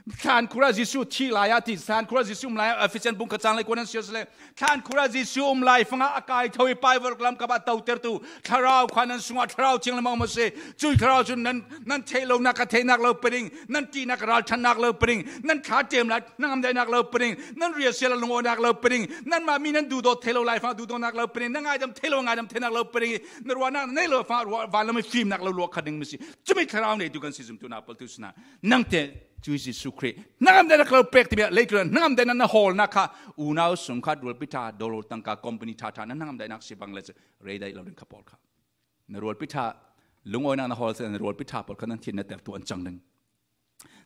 Thlan khura Jesu thi lai a ti, thlan khura Jesu um lai a, Ephesian bung khat chang le kuan an sial sele. Thlan khura Jesu um lai fanga a kai tho i pai vor lam kaba tauter tu. Thlarau kha nan sunga thlarau ching le mau ma se. Chui thlarau chun nan, nan thei lo nak ka thei nak lo pering, nan ti nak ka ral than nak lo pering, nan thla tem la nang am dai nak lo pering, nan ria sia la lung o nak lo pering, nan ma mi nan du do thei lo lai fanga du do nak lo pering, nan ngai dam thei lo ngai dam thei nak lo pering, na rua nak nei lo fanga rua van lam i fim nak lo lo kha ding mi si. Chumi thlarau nei tu kan si zum tu na pal tu sna. Nang te Chui Jesu Khrih. Nang am dai nak lo pek ti bia, lei tu nang am dai nak na hol nak kha. U nau sung kha dual pi tha, dollar tangka company tha tha, nang am dai nak si bang le se. Rei dai lo ding kha pol kha. Na rual pi tha, lung oi nak na hol se, na rual pi tha pol kha nang thin na ter tu an chang ding.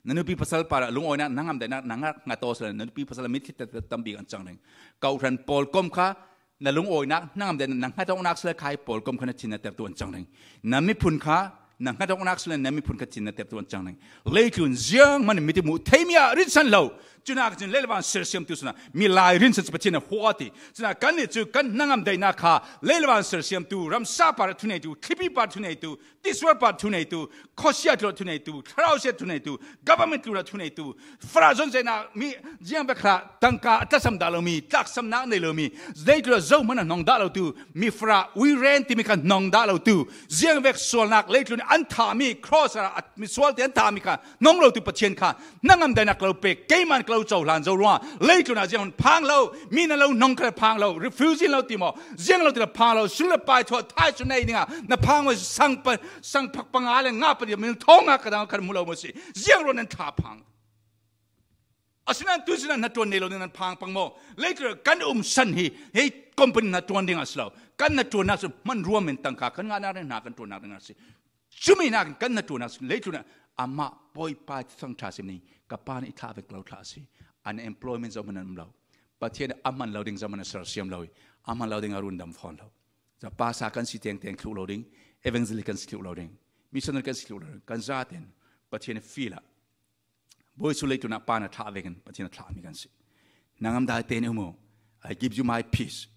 Na nupi pasal para lung oi nak nang am dai nak nang nga to se, na nupi pasal mit thit ter tam bi an chang ding. Kau ran pol kom kha, na lung oi nak nang am dai nak nang nga to nak se khai pol kom kha na thin na ter tu an chang ding. Na mi phun kha, nang nga to nak se na mi phun kha thin na ter tu an chang ding. Lei tlun ziang man mi ti mu, thei mi a rin san lo. Chuna ka chin lei le van ser siam tu suna, mi lai rin san si pa thin na hua ti. Chuna kan ni chu kan nang am dai nak kha, lei le van ser siam tu, ram sa para tu nei tu, klipi para tu nei tu, tiswar para tu nei tu, khosia tu tu nei tu, thlarau sia tu nei tu, government tu tu nei tu, fra zon zena mi ziang bek kha, tangka, tasam da lo mi, taksam nak nei lo mi, lei tu zo man nong da lo tu, mi fra, ui ren ti mi kha nong da lo tu, ziang bek sual nak, lei tu an tha mi, cross ara, mi sual ti an tha mi kha, nong lo tu pa thin kha, nang am dai nak lo pek, kei man klo chau lan zo rua, lei tu na ziang phang lo, mi na lo nong kha phang lo, refusing lo ti mo, ziang lo ti la phang lo, sun le pai thua thai sun nei ninga, na phang mo sang pa, sang phak panga le nga pa dia min thong nga ka dang kan mu lo mo si. Ziang ro nan tha phang. Asinan tu sinan na tuan nei lo nan phang pang mo. Later kan um san hi. Hei company na tuan ding aslo. Kan na tuan na su man ruam men tangka kan nga na na kan tuan na na si. Sumi na kan na tuan na su. Later na ama poi pa sang tha sim ni. Ka pa ni tha vek lo tha si. Unemployment zo man lo. Pathian a man lo ding zaman a ser siam lo. A man lo ding a run dam phone lo. Za pasa kan si teng teng thlu lo ding. Evangelical kan si thlu lo ding. Missionary kan si thlu lo ding. Kan za ten. Pathian feel a. Boi su lei tu na pa na thla vek kan. Pathian thla mi kan si. Nang am dai ten umo. I give you my peace.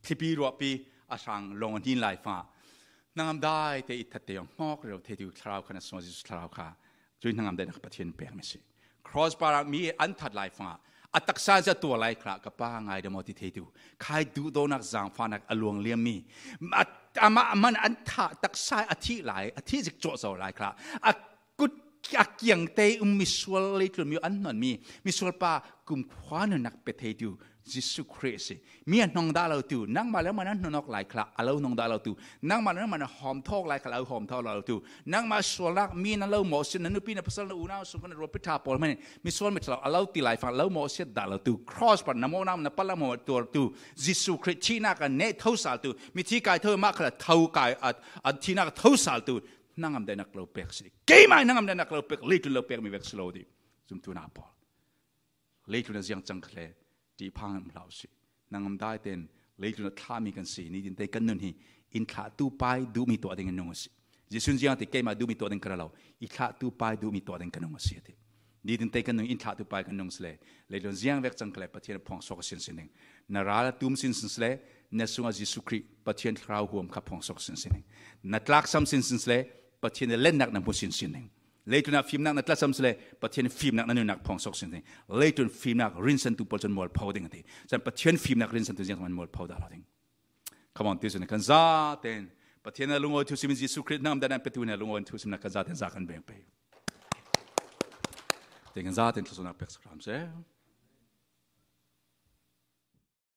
Thipi ruapi a sang long hin lai fa. Nang am dai te i that te yong. Ngok reu te tu thlarau kha na song Jesu thlarau kha. Chui nang am dai na Pathian pek mi si. Cross para mi an that lai fa. A taksa za tua lai khla ka pa ngai da mo ti thei tu. Khai du do nak zang fa nak a luang liam mi. A, ama man an tha taksa a thi lai, a thi zik cho zo lai khla. A kut a kiang te um mi sual lei tlun mi an non mi. Mi sual pa kum khua na nak pe thei tu. Jesu Christ. Mi a nong da lo tu. Nang ma le man an nonok lai khla. A lo nong da lo tu. Nang ma le man a hom thok lai khla. A lo hom thok lo tu. Nang ma sual nak mi na lo mo sin na nupi na pasal na u na sung kan ro pi tha pol man. Mi sual mi thlau a lo ti lai fang lo mo siat da lo tu. Cross pa na mo na na pa la mo tuar tu. Jesu Christ thi nak a ne thau sal tu. Mi thi kai thau ma khala thau kai a, a thi nak thau sal tu. Nang am dai nak lo pek si. Kei mai nang am dai nak lo pek. Lei tu lo pek mi vek slow di. Zum tu na pol. Lei tu na ziang chang khle. Ti phang am hlau si. Nang am dai ten, lei tu na thla mi kan si, ni din te kan nun hi, in thla tu pai du mi tua ding nung si. Jesun ziang te keima du mi tua ding kara lo, i thla tu pai du mi tua ding kan nung si te. Ni din te kan nung in thla tu pai kan nung sle, lei tu ziang vek chang khle Pathian phong sok sin sin ding. Na ral tum sin sin sle, na sunga Jesu Christ Pathian thlarau huam kha phong sok sin sin ding. Na tlak sam sin sin sle, Pathian len nak na mu sin sin ding. Leitun a fimnak na tlasam sile, Pathian fimnak na nunak phong sok sin ding. Leitun fimnak rinsan tu pol chun mual pho ding ti. San Pathian fimnak rinsan tu ziang man mual pho da lo ding. Come on, ti sun kan za ten. Pathian na lungo tu simin Jesu Christ nam dan pe tu na lungo tu simin kan za ten za kan beng pe. Te kan za ten tu sun a pek sakram se.